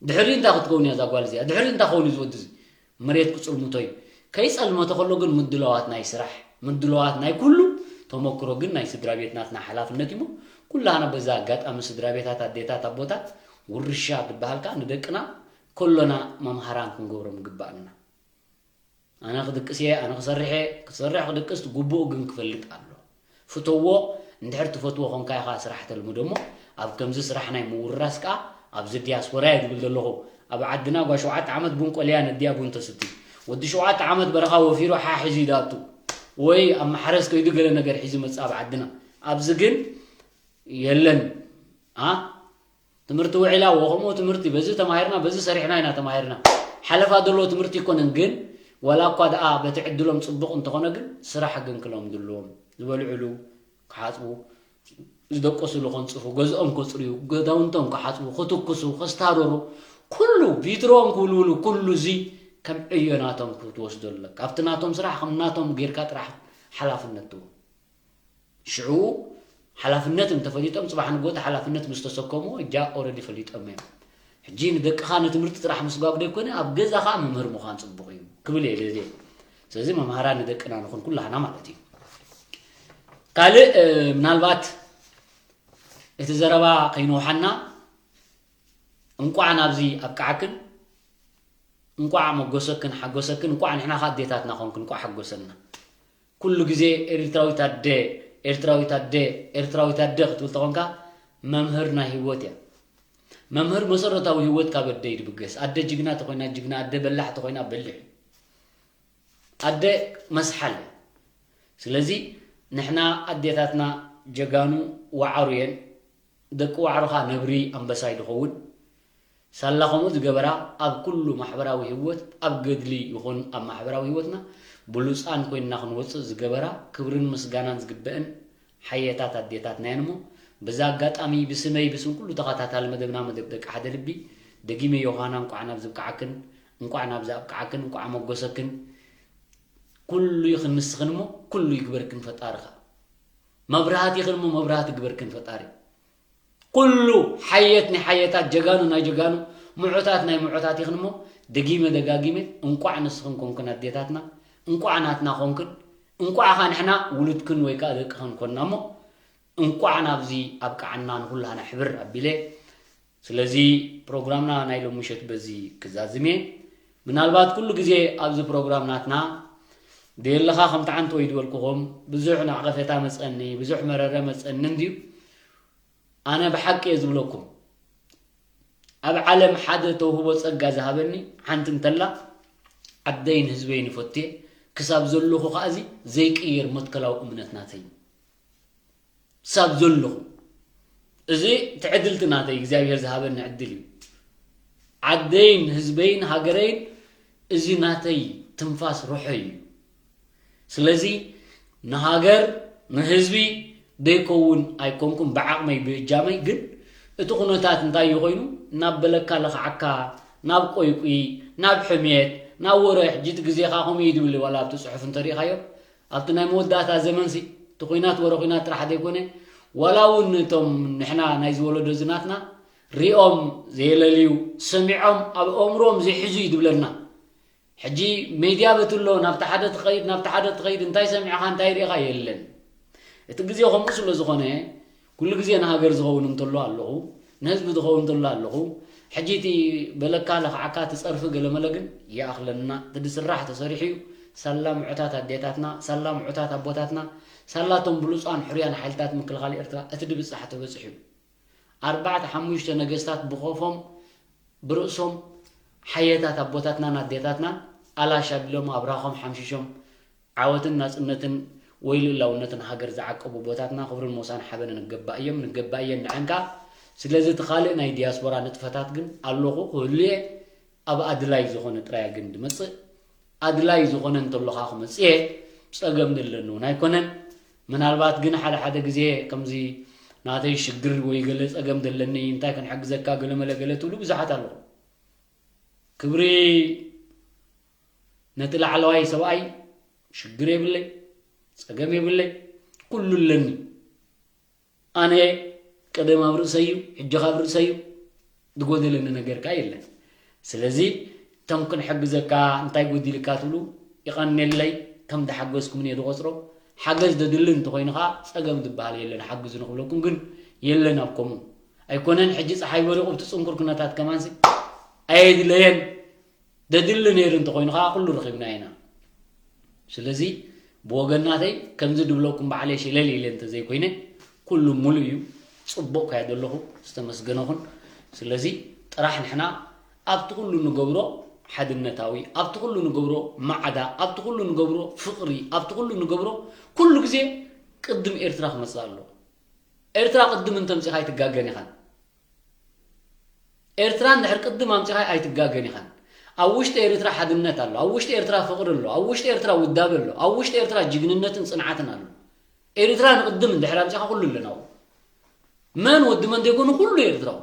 ድሕሪ እንታይ ክትከውን እያ እዛ ጓል እዚኣ? ድሕሪ እንታይ ክኸውን እዩ እዚ ወዲ እዚ? መሬት ክጽልምቶ እዩ። ከይጸልመተ ከሎ ግን ምድላዋት ናይ ስራሕ፣ ምድላዋት ናይ ኩሉ ተመክሮ ግን ናይ ስድራ ቤት ናትና ሓላፍነት እዩ እሞ፣ ኩላህና በዛ ኣጋጣሚ ስድራ ቤታት፣ ኣዴታት፣ ኣቦታት፣ ውርሻ ዝበሃል ከኣ ንደቅና ከሎና መምሃራን ክንገብሮም ይግባእና። ኣነ ክድቅስ እየ፣ ኣነ ክሰርሕ እየ፣ ክትሰርሕ ክድቅስ ግቡእ ግን ክፈልጥ ኣሎ። ፍተዎ፣ እንድሕር ትፈትዎ ኾንካ ኢኻ ስራሕ ተልምዶ እሞ፣ ኣብ ከምዚ ስራሕ ናይ ምውርራስ ከኣ፣ ኣብዚ ዲያስፖራ እየ ዝብል ዘለኹ። ኣብ ዓድና ጓል ሸውዓተ ዓመት ቡን ቆልያ ነዲያ ቡን ተስቲ። ወዲ ሸውዓተ ዓመት በረኻ ወፊሩ ሓ ሒዙ ይዳቱ። ወይ ኣብ ማሕረስ ከይዱ ገለ ነገር ሒዙ መጽእ ኣብ ዓድና። ኣብዚ ግን የለን። ኣ? ትምህርቲ ውዒላ፣ ወ-፣ ከምኡ ትምህርቲ፣ በዚ ተማሂርና፣ በዚ ሰሪሕና ኢና ተማሂርና። ሓለፋ ዘለዎ ትምህርቲ ኣይኮነን፣ ግን ዋላ እኳ ደኣ በቲ ዕድሎም ጽቡቕ እንተኾነ፣ ግን ስራሕ ግን ክለምዱ ኣለዎም። ዝበልዕሉ ክሓጽቡ፣ ዝደቀስሉ ከንጽፉ፣ ገዝኦም ከጽርዩ፣ ገዛውንቶም ክሓጽቡ፣ ክትኩሱ፣ ከስታርሩ፣ ኩሉ ቪትሮኦም ክውልውሉ፣ ኩሉ እዚ ከም ዕዮ ናቶም ክትወስዶ ኣለካ። ኣብቲ ናቶም ስራሕ ከም ናቶም ጌርካ ጥራሕ ሓላፍነት ትህቦ። ሽዑ ሓላፍነት እንተፈሊጦም፣ ጽባሕ ንግሆ እቲ ሓላፍነት ምስ ተሰከሙ፣ እጃ ኦረዲ ፈሊጦም እዮም። ሕጂ ንደቅኻ ንትምህርቲ ጥራሕ ምስጓግ ደይኮነ፣ ኣብ ገዛ ኸኣ መምህር ምዃን ጽቡቕ እዩ ክብል እየ ደልየ። ስለዚ መምሃራን ንደቅና ንኹን ኩላህና ማለት እዩ። ካልእ፣ እ፣ ምናልባት እቲ ዘረባ ከይንውሓና፣ እንቋዕ ናብዚ ኣብቅዓክን፣ እንቋዕ መጎሰክን ሓጎሰክን፣ እንቋዕ ንሕና ኸኣ ኣዴታትና ኾንክን፣ እንቋዕ ሓጎሰና። ኩሉ ግዜ ኤርትራዊት ኣደ፣ ኤርትራዊት ኣደ፣ ኤርትራዊት ኣደ ክትብል ተኾንካ፣ መምህር ናይ ህይወት እያ። መምህር መሰረታዊ ህይወት ካብ ኣደ እዩ ድብገስ። ኣደ ጅግና ተኾይና ጅግና፣ ኣደ በላሕ ተኾይና በሊሕ እዩ። ኣደ መስሓል እያ። ስለዚ ንሕና ኣዴታትና ጀጋኑ ዋዕሩ እየን። ደቂ ዋዕሩኻ ነብሪ ኣንበሳ እዩ ድኸውን። ሳላ ከምኡ ዝገበራ ኣብ ኩሉ ማሕበራዊ ህይወት፣ ኣብ ገድሊ ይኹን ኣብ ማሕበራዊ ህይወትና ብሉጻን ኮይንና ክንወጽእ ዝገበራ፣ ክብርን ምስጋናን ዝግበእን ሓየታት ኣዴታትና እየን እሞ፣ በዛ ኣጋጣሚ ብስመይ ብስም ኩሉ ተኸታታሊ መደብና መደብ ደቂ ሓደ ልቢ ደጊመ ዮሃና እንቋዕ ናብዚ ኣብቅዓክን፣ እንቋዕ ናብዚ ኣብቅዓክን፣ እንቋዕ መጎሰክን። ኩሉ ይኽን ንስኽን እሞ ኩሉ ይግበርክን ፈጣሪ ኸኣ። መብራህቲ ይኽን እሞ መብራህቲ ይግበርክን ፈጣሪ። ኩሉ ሓየት ናይ ሓየታት፣ ጀጋኑ ናይ ጀጋኑ፣ ምዑታት ናይ ምዑታት ይኽን እሞ፣ ደጊመ ደጋጊመ እንቋዕ ንስኽን ኮንክን ኣዴታትና፣ እንቋዕ ናትና ኮንክን፣ እንቋዕ ኸኣ ንሕና ውሉድክን ወይ ከኣ ደቅኽን ኮንና እሞ፣ እንቋዕ ናብዚ ኣብቅዓና ንኹላህና ሕብር ኣቢለ። ስለዚ ፕሮግራምና ናይ ሎሚ ምሸት በዚ ክዛዝም እየ። ምናልባት ኩሉ ግዜ ኣብዚ ፕሮግራም ናትና ደየለኻ ከምቲ ዓንተወይ ዝበልኩኹም ብዙሕ ናዕቐፌታ መጸኒ፣ ብዙሕ መረረ መጸኒ እንድዩ። ኣነ ብሓቂ እየ ዝብለኩም፣ ኣብ ዓለም ሓደ ተውህቦ ጸጋ ዝሃበኒ ሓንቲ እንተላ፣ ዓደይን ህዝበይን እፈቱ እየ፣ ክሳብ ዘለኹ ከኣ እዚ ዘይቅየር መትከላዊ እምነት ናተይ እዩ። ክሳብ ዘለኹ። እዚ እቲ ዕድልቲ ናተይ እግዚኣብሔር ዝሃበኒ ዕድል እዩ። ዓደይን ህዝበይን ሃገረይን እዚ ናተይ ትንፋስ ሩሐይ እዩ። ስለዚ ንሃገር ንህዝቢ ደይከውን ኣይኮንኩን ብዓቕመይ ብእጃመይ፣ ግን እቲ ኩነታት እንታይ እዩ ኮይኑ ናብ በለካ ለኽዓካ፣ ናብ ቆይቁይ፣ ናብ ሕሜት፣ ናብ ወረ፣ ሕጂ እቲ ግዜኻ ከምኡ እዩ ዝብል ዋላ ኣብቲ ጽሑፍ እንተሪኢኻዮ ኣብቲ ናይ መወዳእታ ዘመንሲ እቲ ኹናት ወረ ኹናት ጥራሕ ዘይኮነ ዋላ እውን እቶም ንሕና ናይ ዝወለዶ ዝናትና ሪኦም ዘየለልዩ ሰሚዖም ኣብ ኣእምሮኦም ዘይሕዙ እዩ ዝብለና። ሕጂ ሜድያ በትሎ ናብቲ ሓደ ትኸይድ ናብቲ ሓደ ትኸይድ እንታይ ሰሚዕኻ እንታይ ሪኢኻ የለን። እቲ ግዜ ከምኡ ስለ ዝኾነ ኩሉ ግዜ ንሃገር ዝኸውን እንተሎ ኣለኹ፣ ንህዝቢ ዝኸውን እንተሎ ኣለኹ። ሕጂ እቲ በለካ ለኽዓካ እቲ ጸርፊ ገለመለ ግን ይኣኽለና። እቲ ዝስራሕ ተሰሪሑ እዩ። ሳላ ምዑታት ኣዴታትና፣ ሳላ ምዑታት ኣቦታትና፣ ሳላቶም ብሉጻን ሕሩያን ሓይልታት ምክልኻል ኤርትራ እቲ ድብጻሕ ተበጺሑ እዩ። ኣርባዕተ ሓሙሽተ ነገስታት ብኾፎም ብርእሶም ሓየታት ኣቦታትናን ኣዴታትናን ኣላሽ ኣቢሎም ኣብራኾም ሓምሺሾም ዓወትን ናጽነትን ወይ ልእላውነትን ሃገር ዝዓቀቡ ኣቦታትና ክብርን ሞሳን ሓበነ ንገባእ እዮም፣ ንገባእ እየን ንዐን ከኣ። ስለዚ እቲ ካልእ ናይ ዲያስፖራ ንጥፈታት ግን ኣለኹ ክህሉ እየ። ኣብ ኣድላይ ዝኾነ ጥራይ ግን ድመጽእ፣ ኣድላይ ዝኾነ እንተሎ ከኣ ክመጽእ እየ። ጸገም ዘለኒ እውን ኣይኮነን። ምናልባት ግን ሓደ ሓደ ግዜ ከምዚ ናተይ ሽግር ወይ ገለ ጸገም ዘለኒ እንታይ ክንሕግዘካ ገለ መለ ገለ ትብሉ ብዙሓት ኣለኹ። ክብሪ ነቲ ላዕለዋይ ሰብኣይ፣ ሽግር የብለይ፣ ጸገም የብለይ፣ ኩሉ ኣለኒ። ኣነ ቀደም ኣብ ርእሰይ እዩ፣ ሕጂ ካብ ርእሰይ እዩ፣ ዝጎደለኒ ነገር ከኣ የለን። ስለዚ እቶም ክንሕግዘካ እንታይ ጎዲልካ ትብሉ ይቐንየለይ፣ ከም ዝሓገዝኩምን እየ ዝቖጽሮ። ሓገዝ ደድሊ እንተኾይኑ ከኣ ጸገም ዝበሃል የለን፣ ሓግዙ ንኽብለኩም ግን የለን። ኣብ ከምኡ ኣይኮነን፣ ሕጂ ጸሓይ በሪቑ ብቲ ጽንኩር ኩነታት ከማንሲ ኣየድለየን። ደድሊ ነይሩ እንተኾይኑ ከኣ ኩሉ ረኺብና ኢና። ስለዚ ብወገናተይ ከምዚ ድብለኩም ባዕለይ ሸለል ኢለ እንተዘይኮይነ ኩሉ ሙሉእ እዩ። ጽቡቕ ከያ ዘለኹ፣ ዝተመስገነኹን። ስለዚ ጥራሕ ንሕና ኣብቲ ኩሉ ንገብሮ ሓድነታዊ፣ ኣብቲ ኩሉ ንገብሮ ማዕዳ፣ ኣብቲ ኩሉ ንገብሮ ፍቕሪ፣ ኣብቲ ኩሉ ንገብሮ ኩሉ ግዜ ቅድም ኤርትራ ክመጽእ ኣለዎ። ኤርትራ ቅድም እንተምጺኻ ኣይትጋገን ኢኻን። ኤርትራ እንድሕር ቅድም ኣምጺኻ ኣይትጋገን ኢኻን። ኣብ ውሽጢ ኤርትራ ሓድነት ኣሎ፣ ኣብ ውሽጢ ኤርትራ ፍቕሪ ኣሎ፣ ኣብ ውሽጢ ኤርትራ ውዳበ ኣሎ፣ ኣብ ውሽጢ ኤርትራ ጅግንነትን ጽንዓትን ኣሎ። ኤርትራ ንቅድም እንድሕር ኣምጺኻ ኩሉ ኣለና ኣብኡ። መን ወዲ መን ዘይኮኑ ኩሉ ኤርትራዊ።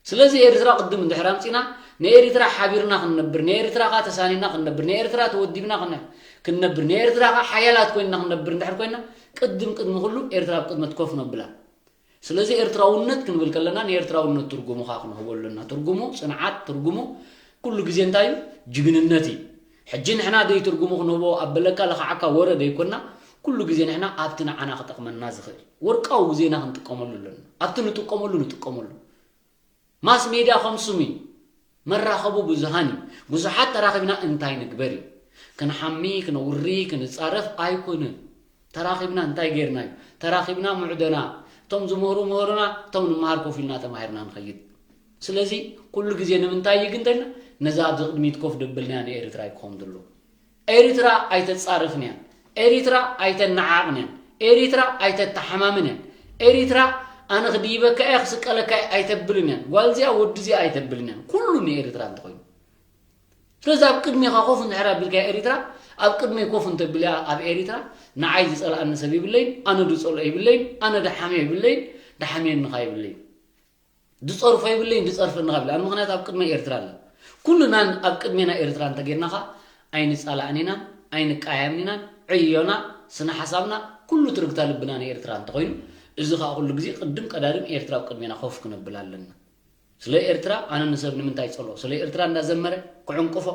ስለዚ ኤርትራ ቅድም እንድሕር ኣምጺና ንኤርትራ ሓቢርና ክንነብር፣ ንኤርትራ ከኣ ተሳኒና ክንነብር፣ ንኤርትራ ተወዲብና ክነ-፣ ክንነብር፣ ንኤርትራ ከኣ ሓያላት ኮይንና ክንነብር እንድሕር ኮይንና ቅድም ቅድሚ ኩሉ ኤርትራ ኣብ ቅድመት ኮፍ ነብላ። ስለዚ ኤርትራውነት ክንብል ከለና ንኤርትራውነት ትርጉሙ ከኣ ክንህቦ ኣለና። ትርጉሙ ጽንዓት፣ ትርጉሙ ኩሉ ግዜ እንታይ እዩ? ጅግንነት እዩ። ሕጂ ንሕና ደይ ትርጉሙ ክንህቦ ኣብ በለካ ለኻዓካ ወረ ደይኮና፣ ኩሉ ግዜ ንሕና ኣብቲ ንዓና ክጠቕመና ዝኽእል ወርቃዊ ግዜና ክንጥቀመሉ ኣለና። ኣብቲ ንጥቀመሉ ንጥቀመሉ። ማስ ሜድያ ከም ስሙ እዩ። መራኸቡ ብዙሃን እዩ። ብዙሓት ተራኺብና እንታይ ንግበር እዩ። ክንሓሚ፣ ክነውሪ፣ ክንጻረፍ ኣይኮነን። ተራኺብና እንታይ ጌርና እዩ? ተራኺብና ምዕዶና፣ እቶም ዝምህሩ ምህሩና፣ እቶም ንመሃር ኮፍ ኢልና ተማሂርና ንኸይድ። ስለዚ ኩሉ ግዜ ንምንታይ እዩ ግን ተልና፣ ነዛ ኣብዚ ቅድሚት ኮፍ ደበልናያ ንኤርትራ እዩ ክኸውን ዘለዎ። ኤሪትራ ኣይተጻርፍን እያን። ኤሪትራ ኣይተነዓቕን እያን። ኤሪትራ ኣይተተሓማምን እያን። ኤሪትራ ኣነ ክድይበካ እየ ክስቀለካ እየ ኣይተብልን እያን። ጓል እዚኣ ወዲ እዚኣ ኣይተብልን እያን። ኩሉ ንኤሪትራ እንተኾይኑ። ስለዚ ኣብ ቅድሜኻ ኮፍ እንድሕር ኣቢልካ ኤሪትራ፣ ኣብ ቅድመይ ኮፍ እንተቢልያ ኣብ ኤሪትራ፣ ንዓይ ዝጸልኣኒ ሰብ ይብለይን፣ ኣነ ዝጸልኦ ይብለይን፣ ኣነ ድሓምዮ ይብለይን፣ ድሓምየኒ ከኣ ይብለይን። ዝጸርፎ የብለይን፣ ዝጸርፈኒ ካብ ኢለ። ኣነ ምኽንያት ኣብ ቅድመ ኤርትራ ኣለ። ኩልና ኣብ ቅድሜና ኤርትራ እንተጌርና ኸኣ ኣይንጻላእን ኢና፣ ኣይንቀያየምን ኢና። ዕዮና፣ ስነ ሓሳብና፣ ኩሉ ትርግታ ልብና ንኤርትራ እንተኾይኑ፣ እዚ ኸኣ ኩሉ ግዜ ቅድም ቀዳድም ኤርትራ ኣብ ቅድሜና ኮፍ ክነብል ኣለና። ስለ ኤርትራ ኣነ ንሰብ ንምንታይ ጸልኦ? ስለ ኤርትራ እንዳዘመረ ክዕንቅፎ፣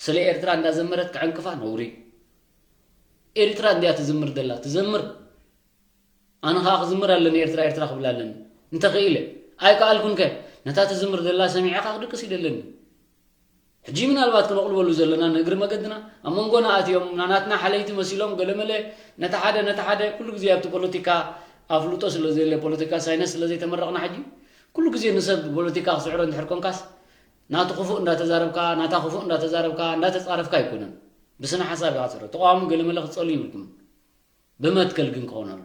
ስለ ኤርትራ እንዳዘመረት ክዕንቅፋ ነውሪ። ኤርትራ እንድያ ትዝምር ደላ፣ ትዘምር። ኣነ ኸኣ ክዝምር ኣለኒ፣ ኤርትራ ኤርትራ ክብል ኣለኒ። እንተኽኢለ፣ ኣይከኣልኩን ከ፣ ነታ ትዝምር ዘላ ሰሚዐ ኸኣ ክድቅስ እዩ ደለኒ። ሕጂ ምናልባት ክነቕልበሉ ዘለና ንእግሪ መገድና፣ ኣብ መንጎና ኣትዮም፣ ናናትና ሓለይቲ መሲሎም፣ ገለመለ፣ ነቲ ሓደ፣ ነቲ ሓደ፣ ኩሉ ግዜ ኣብቲ ፖለቲካ ኣፍልጦ ስለ ዘየለ፣ ፖለቲካ ሳይነስ ስለ ዘይተመረቕና ሕጂ፣ ኩሉ ግዜ ንሰብ ብፖለቲካ ክስዕሮ እንድሕር ኮንካስ፣ ናቱ ክፉእ እንዳተዛረብካ፣ ናታ ክፉእ እንዳተዛረብካ፣ እንዳተጻረፍካ ኣይኮነን። ብስነ ሓሳብ ኢኻ ትስዕሮ። ተቃዋሚ ገለመለ ክትጸሉ ይብልኩም። ብመትከል ግን ክኸውን ኣሎ።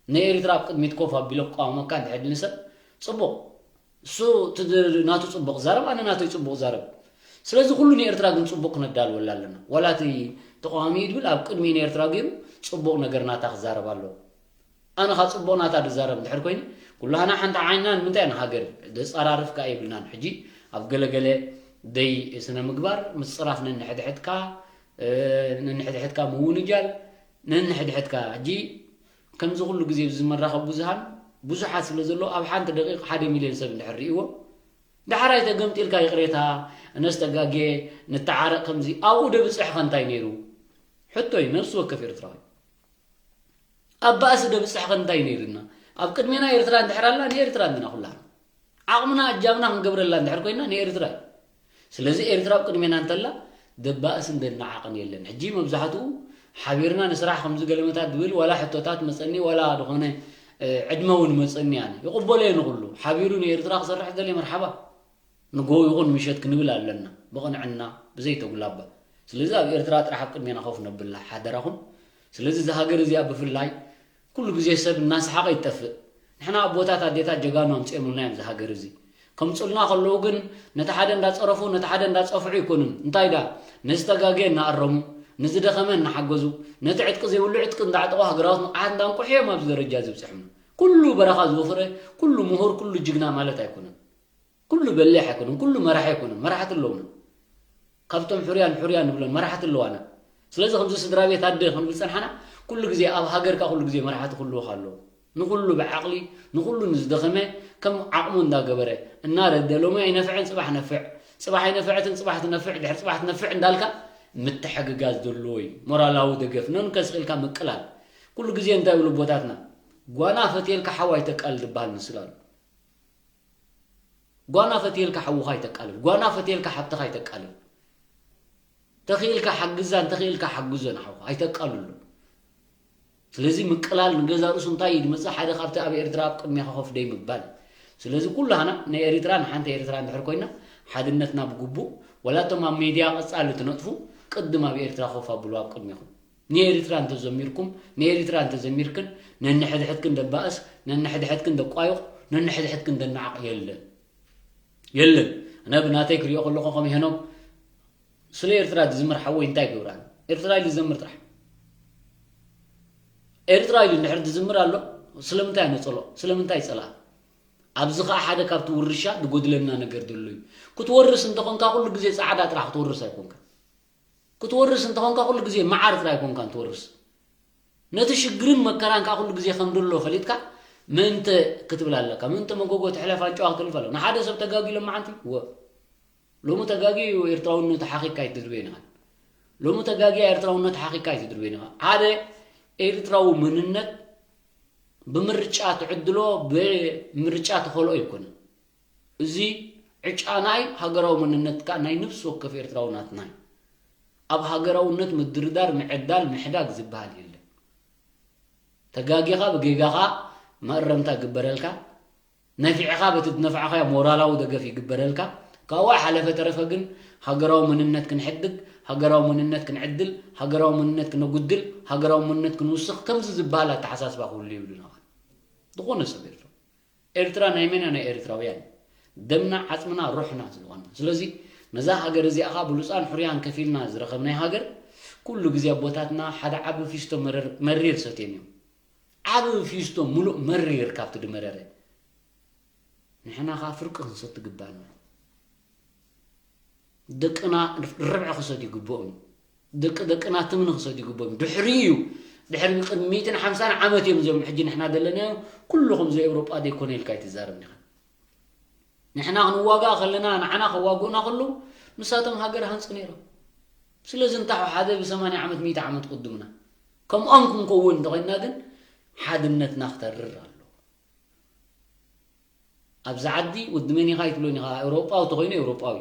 ንኤሪትራ ኣብ ቅድሚት ኮፍ ኣቢሉ ክቃወመካ እንድሕር ድልኒ ሰብ፣ ጽቡቕ። እሱ እቲ ድ-፣ ናቱ ጽቡቕ ዛረብ፣ ኣነ ናተይ ጽቡቕ ዛረብ። ስለዚ ኩሉ ንኤርትራ ግን ጽቡቕ ክነዳልወላ ኣለና። ዋላ እቲ ተቃዋሚ እዩ ድብል ኣብ ቅድሚ ንኤርትራ ገይሩ ጽቡቕ ነገር ናታ ክዛረብ ኣለዎ። ኣነ ኸኣ ጽቡቕ ናታ ድዛረብ እንድሕር ኮይነ፣ ኩላህና ሓንቲ ዓይንና ንምንታይ ኢና ሃገር ዘጸራርፍ ከኣ የብልናን። ሕጂ ኣብ ገለገለ ደይ ስነ ምግባር፣ ምጽራፍ ነንሕድሕድካ፣ እ፣ ነንሕድሕድካ ምውንጃል፣ ነንሕድሕድካ። ሕጂ ከምዚ ኩሉ ግዜ ኣብዚ መራኸቢ ብዙሃን ብዙሓት ስለ ዘለዉ፣ ኣብ ሓንቲ ደቂቕ ሓደ ሚልዮን ሰብ እንድሕር ርእይዎ፣ ዳሕራይ ተገምጢልካ ይቕሬታ፣ ነስተጋጌ፣ ንተዓረቕ ከምዚ ኣብኡ ደብጽሕኸ እንታይ ነይሩ? ሕቶይ ነፍሲ ወከፍ ኤርትራዊ። ኣብ ባእሲ ደብጽሕኸ እንታይ ነይርና? ኣብ ቅድሜና ኤርትራ እንድሕር ኣላ፣ ንኤርትራ እንድና ኩላና። ዓቕምና ኣጃምና ክንገብረላ እንድሕር ኮይና፣ ንኤርትራ እዩ። ስለዚ ኤርትራ ኣብ ቅድሜና እንተላ፣ ደባእስን ደናዓቕን የለን። ሕጂ መብዛሕትኡ ሓቢርና ንስራሕ ከምዚ ገለመታት ዝብል ዋላ ሕቶታት መጸኒ፣ ዋላ ዝኾነ፣ እ፣ ዕድመ እውን መጸኒ ኣነ። ይቕበሎ እየ ንኹሉ። ሓቢሩ ንኤርትራ ክሰርሕ ዝደልየ መርሓባ። ንግሆ ይኹን ምሸት ክንብል ኣለና። ብቕንዕና፣ ብዘይተጉላባ። ስለዚ ኣብ ኤርትራ ጥራሕ ኣብ ቅድሜና ኮፍ ነብላ፣ ሓደራኹም። ስለዚ እዛ ሃገር እዚኣ ብፍላይ ኩሉ ግዜ ሰብ እናሰሓቐ ይጠፍእ። ንሕና ኣቦታት ኣዴታት ጀጋኑ ኣምጺኦምልና እዮም እዚ ሃገር እዚ። ከምጹልና ከለዉ ግን ነቲ ሓደ እንዳጸረፉ፣ ነቲ ሓደ እንዳጸፍዑ ኣይኮኑን። እንታይ ደኣ፣ ነዝተጋግየ እናኣረሙ፣ ንዝደኸመ እናሓገዙ፣ ነቲ ዕጥቂ ዘይብሉ ዕጥቂ እንዳዕጠቑ ሃገራውት ንቕሓት እንዳንቁሑ እዮም ኣብዚ ደረጃ እዚ ብፅሖምና። ኩሉ በረኻ ዝወፈረ፣ ኩሉ ምሁር፣ ኩሉ ጅግና ማለት ኣይኮነን። ኩሉ በሊሕ ኣይኮነን፣ ኩሉ መራሒ ኣይኮነን። መራሕቲ ኣለውና። ካብቶም ሕሩያን ሕሩያን ንብሎም መራሕቲ ኣለዋና። ስለዚ ከምዚ ስድራ ቤት ኣደ ክንብል ጸንሓና፣ ኩሉ ግዜ ኣብ ሃገርካ ኩሉ ግዜ መራሕቲ ክህልውኻ ኣለዎ። ንኹሉ ብዓቕሊ፣ ንኹሉ ንዝደኸመ ከም ዓቕሙ እንዳገበረ፣ እናረደ፣ ሎሚ ኣይነፍዕን ጽባሕ ነፍዕ፣ ጽባሕ ኣይነፍዐትን ጽባሕ ትነፍዕ፣ ድሕሪ ጽባሕ ትነፍዕ እንዳልካ ምትሕግጋዝ ዘለዎ እዩ። ሞራላዊ ደገፍ፣ ነንከስ ኢልካ ምቅላል። ኩሉ ግዜ እንታይ ይብሉ ኣቦታትና? "ጓና ፈትየልካ ሓው ኣይተቃልል" ዝበሃል ምስል ኣሎ። "ጓና ፈትየልካ ሓውኻ ኣይተቃልል፣ ጓና ፈትየልካ ሓብትኻ ኣይተቃልል። ተኽኢልካ ሓግዛ፣ እንተኽኢልካ ሓግዞ ንሓውኻ ኣይተቃልሎ።" ስለዚ ምቅላል ንገዛ ርእሱ እንታይ እዩ ዝመጽእ? ሓደ ካብቲ ኣብ ኤርትራ ኣብ ቅድሜኻ ኮፍ ደይ ምባል። ስለዚ ኩላህና ናይ ኤርትራ ንሓንቲ ኤርትራ እንድሕር ኮይና፣ ሓድነትና ብግቡእ፣ ወላ እቶም ኣብ ሜድያ ቀጻሊ ትነጥፉ፣ ቅድም ኣብ ኤርትራ ኮፍ ኣብሉ ኣብ ቅድሜኹም። ንኤርትራ እንተዘሚርኩም፣ ንኤርትራ እንተዘሚርክን፣ ነንሕድሕድክን ደባእስ፣ ነንሕድሕድክን ደቋይቕ፣ ነንሕድሕድክን ደናዓቕ የለን። የለን። ኣነ ብናተይ ክሪኦ ከለኹ ከም ሄኖክ ስለ ኤርትራ ዝዝምር ሓወይ እንታይ ይገብራን? ኤርትራ ኢሉ ዝዘምር ጥራሕ። ኤርትራ ኢሉ እንድሕር ዝዝምር ኣሎ፣ ስለምንታይ ነጸሎ? ስለምንታይ ጸልኣ? ኣብዚ ኸኣ ሓደ ካብቲ ውርሻ ዝጎድለና ነገር ዘሎ እዩ። ክትወርስ እንተኾንካ ኩሉ ግዜ ጻዕዳ ጥራሕ ክትወርስ ኣይኮንካ። ክትወርስ እንተኾንካ ኩሉ ግዜ መዓር ጥራይ ኣይኮንካን ትወርስ። ነቲ ሽግርን መከራን ከኣ ኩሉ ግዜ ከም ድሎ ፈሊጥካ ምእንተ ክትብል ኣለካ። ምእንተ መጎጎ ትሕለፍ ኣንጭዋ ክትብል ፈሎ። ንሓደ ሰብ ተጋጊሎ መዓንቲ፣ ወ-፣ ሎሚ ተጋጊ ኤርትራውነት ሓኺካ ኣይትድርበይን ኢኻ። ሎሚ ተጋጊ ኤርትራውነት ሓኺካ ኣይትድርበይን ኢኻ። ሓደ ኤርትራዊ መንነት ብምርጫ ትዕድሎ፣ ብምርጫ ትኸልኦ ኣይኮነን። እዚ ዕጫ ናይ ሃገራዊ መንነትካ ናይ ነፍሲ ወከፍ ኤርትራዊ ናትና እዩ። ኣብ ሃገራውነት ምድርዳር፣ ምዕዳል፣ ምሕዳግ ዝበሃል የለን። ተጋጊኻ ብጌጋኻ መእረምታ ይግበረልካ። ነፊዕኻ በቲ ዝነፋዕኻዮ ሞራላዊ ደገፍ ይግበረልካ። ካብኡ ሓለፈ ተረፈ ግን ሃገራዊ መንነት ክንሕድግ፣ ሃገራዊ መንነት ክንዕድል፣ ሃገራዊ መንነት ክነጉድል፣ ሃገራዊ መንነት ክንውስኽ ከምዚ ዝበሃል ኣተሓሳስባ ክህሉ የብሉን። ዝኾነ ሰብ ኤርትራ፣ ኤርትራ ናይ መን እያ? ናይ ኤርትራውያን። ደምና፣ ዓጽምና፣ ሩሕና ዝኾነ። ስለዚ ነዛ ሃገር እዚኣ ኸኣ ብሉጻን ሕሩያን ከፊልና ዝረኸብናያ ሃገር ኩሉ ግዜ ኣቦታትና ሓደ ዓቢ ፊስቶ መረር-፣ መሪር ሰትዮም እዮም። ዓቢ ፊስቶ ሙሉእ መሪር ካብቲ ድመረረ ንሕና ኸኣ ፍርቂ ክንሰቲ ግባና። ደቅና ርብዒ ክሰትዩ ይግብኦም እዩ። ደቂ ደቅና ትምኒ ክሰትዩ ይግብኦም እዩ። ድሕሪ እዩ፣ ድሕሪ ቅድሚ ሚእትን ሓምሳን ዓመት እዮም እዚኦም ሕጂ ንሕና ዘለናዮ። ኩሉ ከምዚ ኤውሮጳ ደይኮነ ኢልካ ኣይትዛረብ ኢኻ። ንሕና ክንዋጋእ ከለና፣ ንዓና ከዋግኡና ከለዉ፣ ንሳቶም ሃገር ሃንጹ ነይሮም። ስለዚ እንታሑ ሓደ ብሰማንያ ዓመት፣ ሚእቲ ዓመት ቅድሙና። ከምኦም ክንከውን እንተኾይንና ግን ሓድነትና ክተርር ኣለዎ። ኣብዚ ዓዲ ወዲ መን ኢኻ ኣይትብሎን ኢኻ፣ ኤውሮጳዊ ተኾይኑ ኤውሮጳዊ።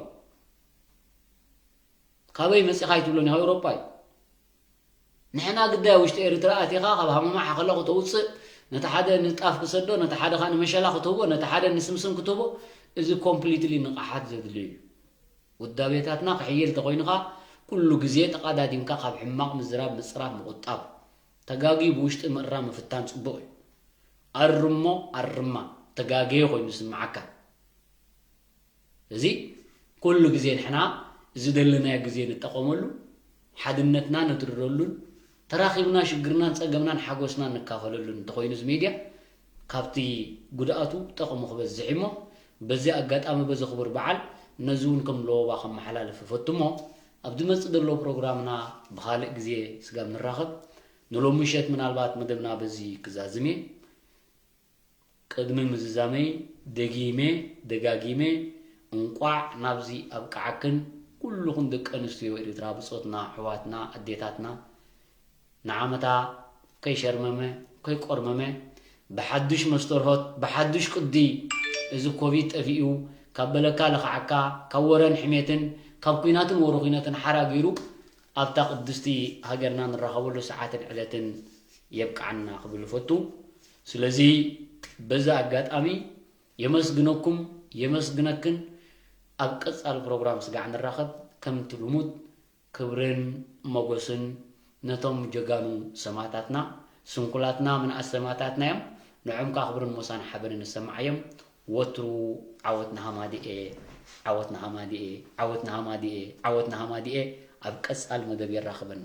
ካበይ መጺኻ ኣይትብሎን ኢኻ፣ ኤውሮጳ እዩ። ንሕና ግዳይ ውሽጢ ኤርትራ ኣቲኻ ካብ ሃመማ ሓኸላ ከተውጽእ፣ ነቲ ሓደ ንጣፍ ክሰዶ፣ ነቲ ሓደ ኸኣ ንመሸላ ክትህቦ፣ ነቲ ሓደ ንስምስም ክትህቦ፣ እዚ ኮምፕሊትሊ ንቕሓት ዘድልዮ እዩ። ውዳቤታትና ክሕይል ተኾይኑ ኸኣ ኩሉ ግዜ ተቓዳዲምካ ካብ ሕማቕ ምዝራብ ምጽራፍ ምቑጣብ። ተጋግዩ ብውሽጢ ምእራም ምፍታን ጽቡቕ እዩ። ኣርሞ ኣርማ፣ ተጋገየ ኮይኑ ዝስምዓካ። እዚ ኩሉ ግዜ ንሕና እዚ ዘለናዮ ግዜ ንጠቐመሉ፣ ሓድነትና ነትርረሉን፣ ተራኺብና ሽግርናን ጸገምናን ሓጎስናን ንካፈለሉን እንተኾይኑ እዚ ሚድያ፣ ካብቲ ጉድኣቱ ጠቕሙ ክበዝሕ እሞ፣ በዚ ኣጋጣሚ በዚ ክቡር በዓል ነዚ እውን ከም ለበዋ ከመሓላልፍ እፈቱ እሞ፣ ኣብ ዝመጽእ ዘሎ ፕሮግራምና ብኻልእ ግዜ ስጋብ ንራኸብ፣ ንሎሚ ምሸት ምናልባት መደብና በዚ ክዛዝም እየ። ቅድሚ ምዝዛመይ ደጊመ ደጋጊመ እንቋዕ ናብዚ ኣብቅዓክን ኩልኹን ደቂ ኣንስትዮ ኤርትራ ብጾትና ኣሕዋትና ኣዴታትና ንዓመታ ከይሸርመመ ከይቆርመመ ብሓዱሽ መስተርሆት ብሓዱሽ ቅዲ እዚ ኮቪድ ጠፊኡ ካብ በለካ ለኽዓካ ካብ ወረን ሕሜትን ካብ ኲናትን ወረ ኲናትን ሓራ ገይሩ ኣብታ ቅድስቲ ሃገርና ንራኸበሉ ሰዓትን ዕለትን የብቅዓና ክብል እፈቱ። ስለዚ በዚ ኣጋጣሚ የመስግነኩም፣ የመስግነክን። ኣብ ቀጻሊ ፕሮግራም ስጋዕ ንራኸብ። ከምቲ ልሙድ ክብርን ሞገስን ነቶም ጀጋኑ ሰማእታትና። ስንኩላትና ምንኣስ ሰማእታትና እዮም። ንዖም ከኣ ክብርን ሞሳን ሓበንን ንሰማዓዮም። ወትሩ ዓወት ንሃማድኤ፣ ዓወት ንሃማድኤ፣ ዓወት ንሃማድኤ፣ ዓወት ንሃማድኤ። ኣብ ቀጻሊ መደብ የራኽበና።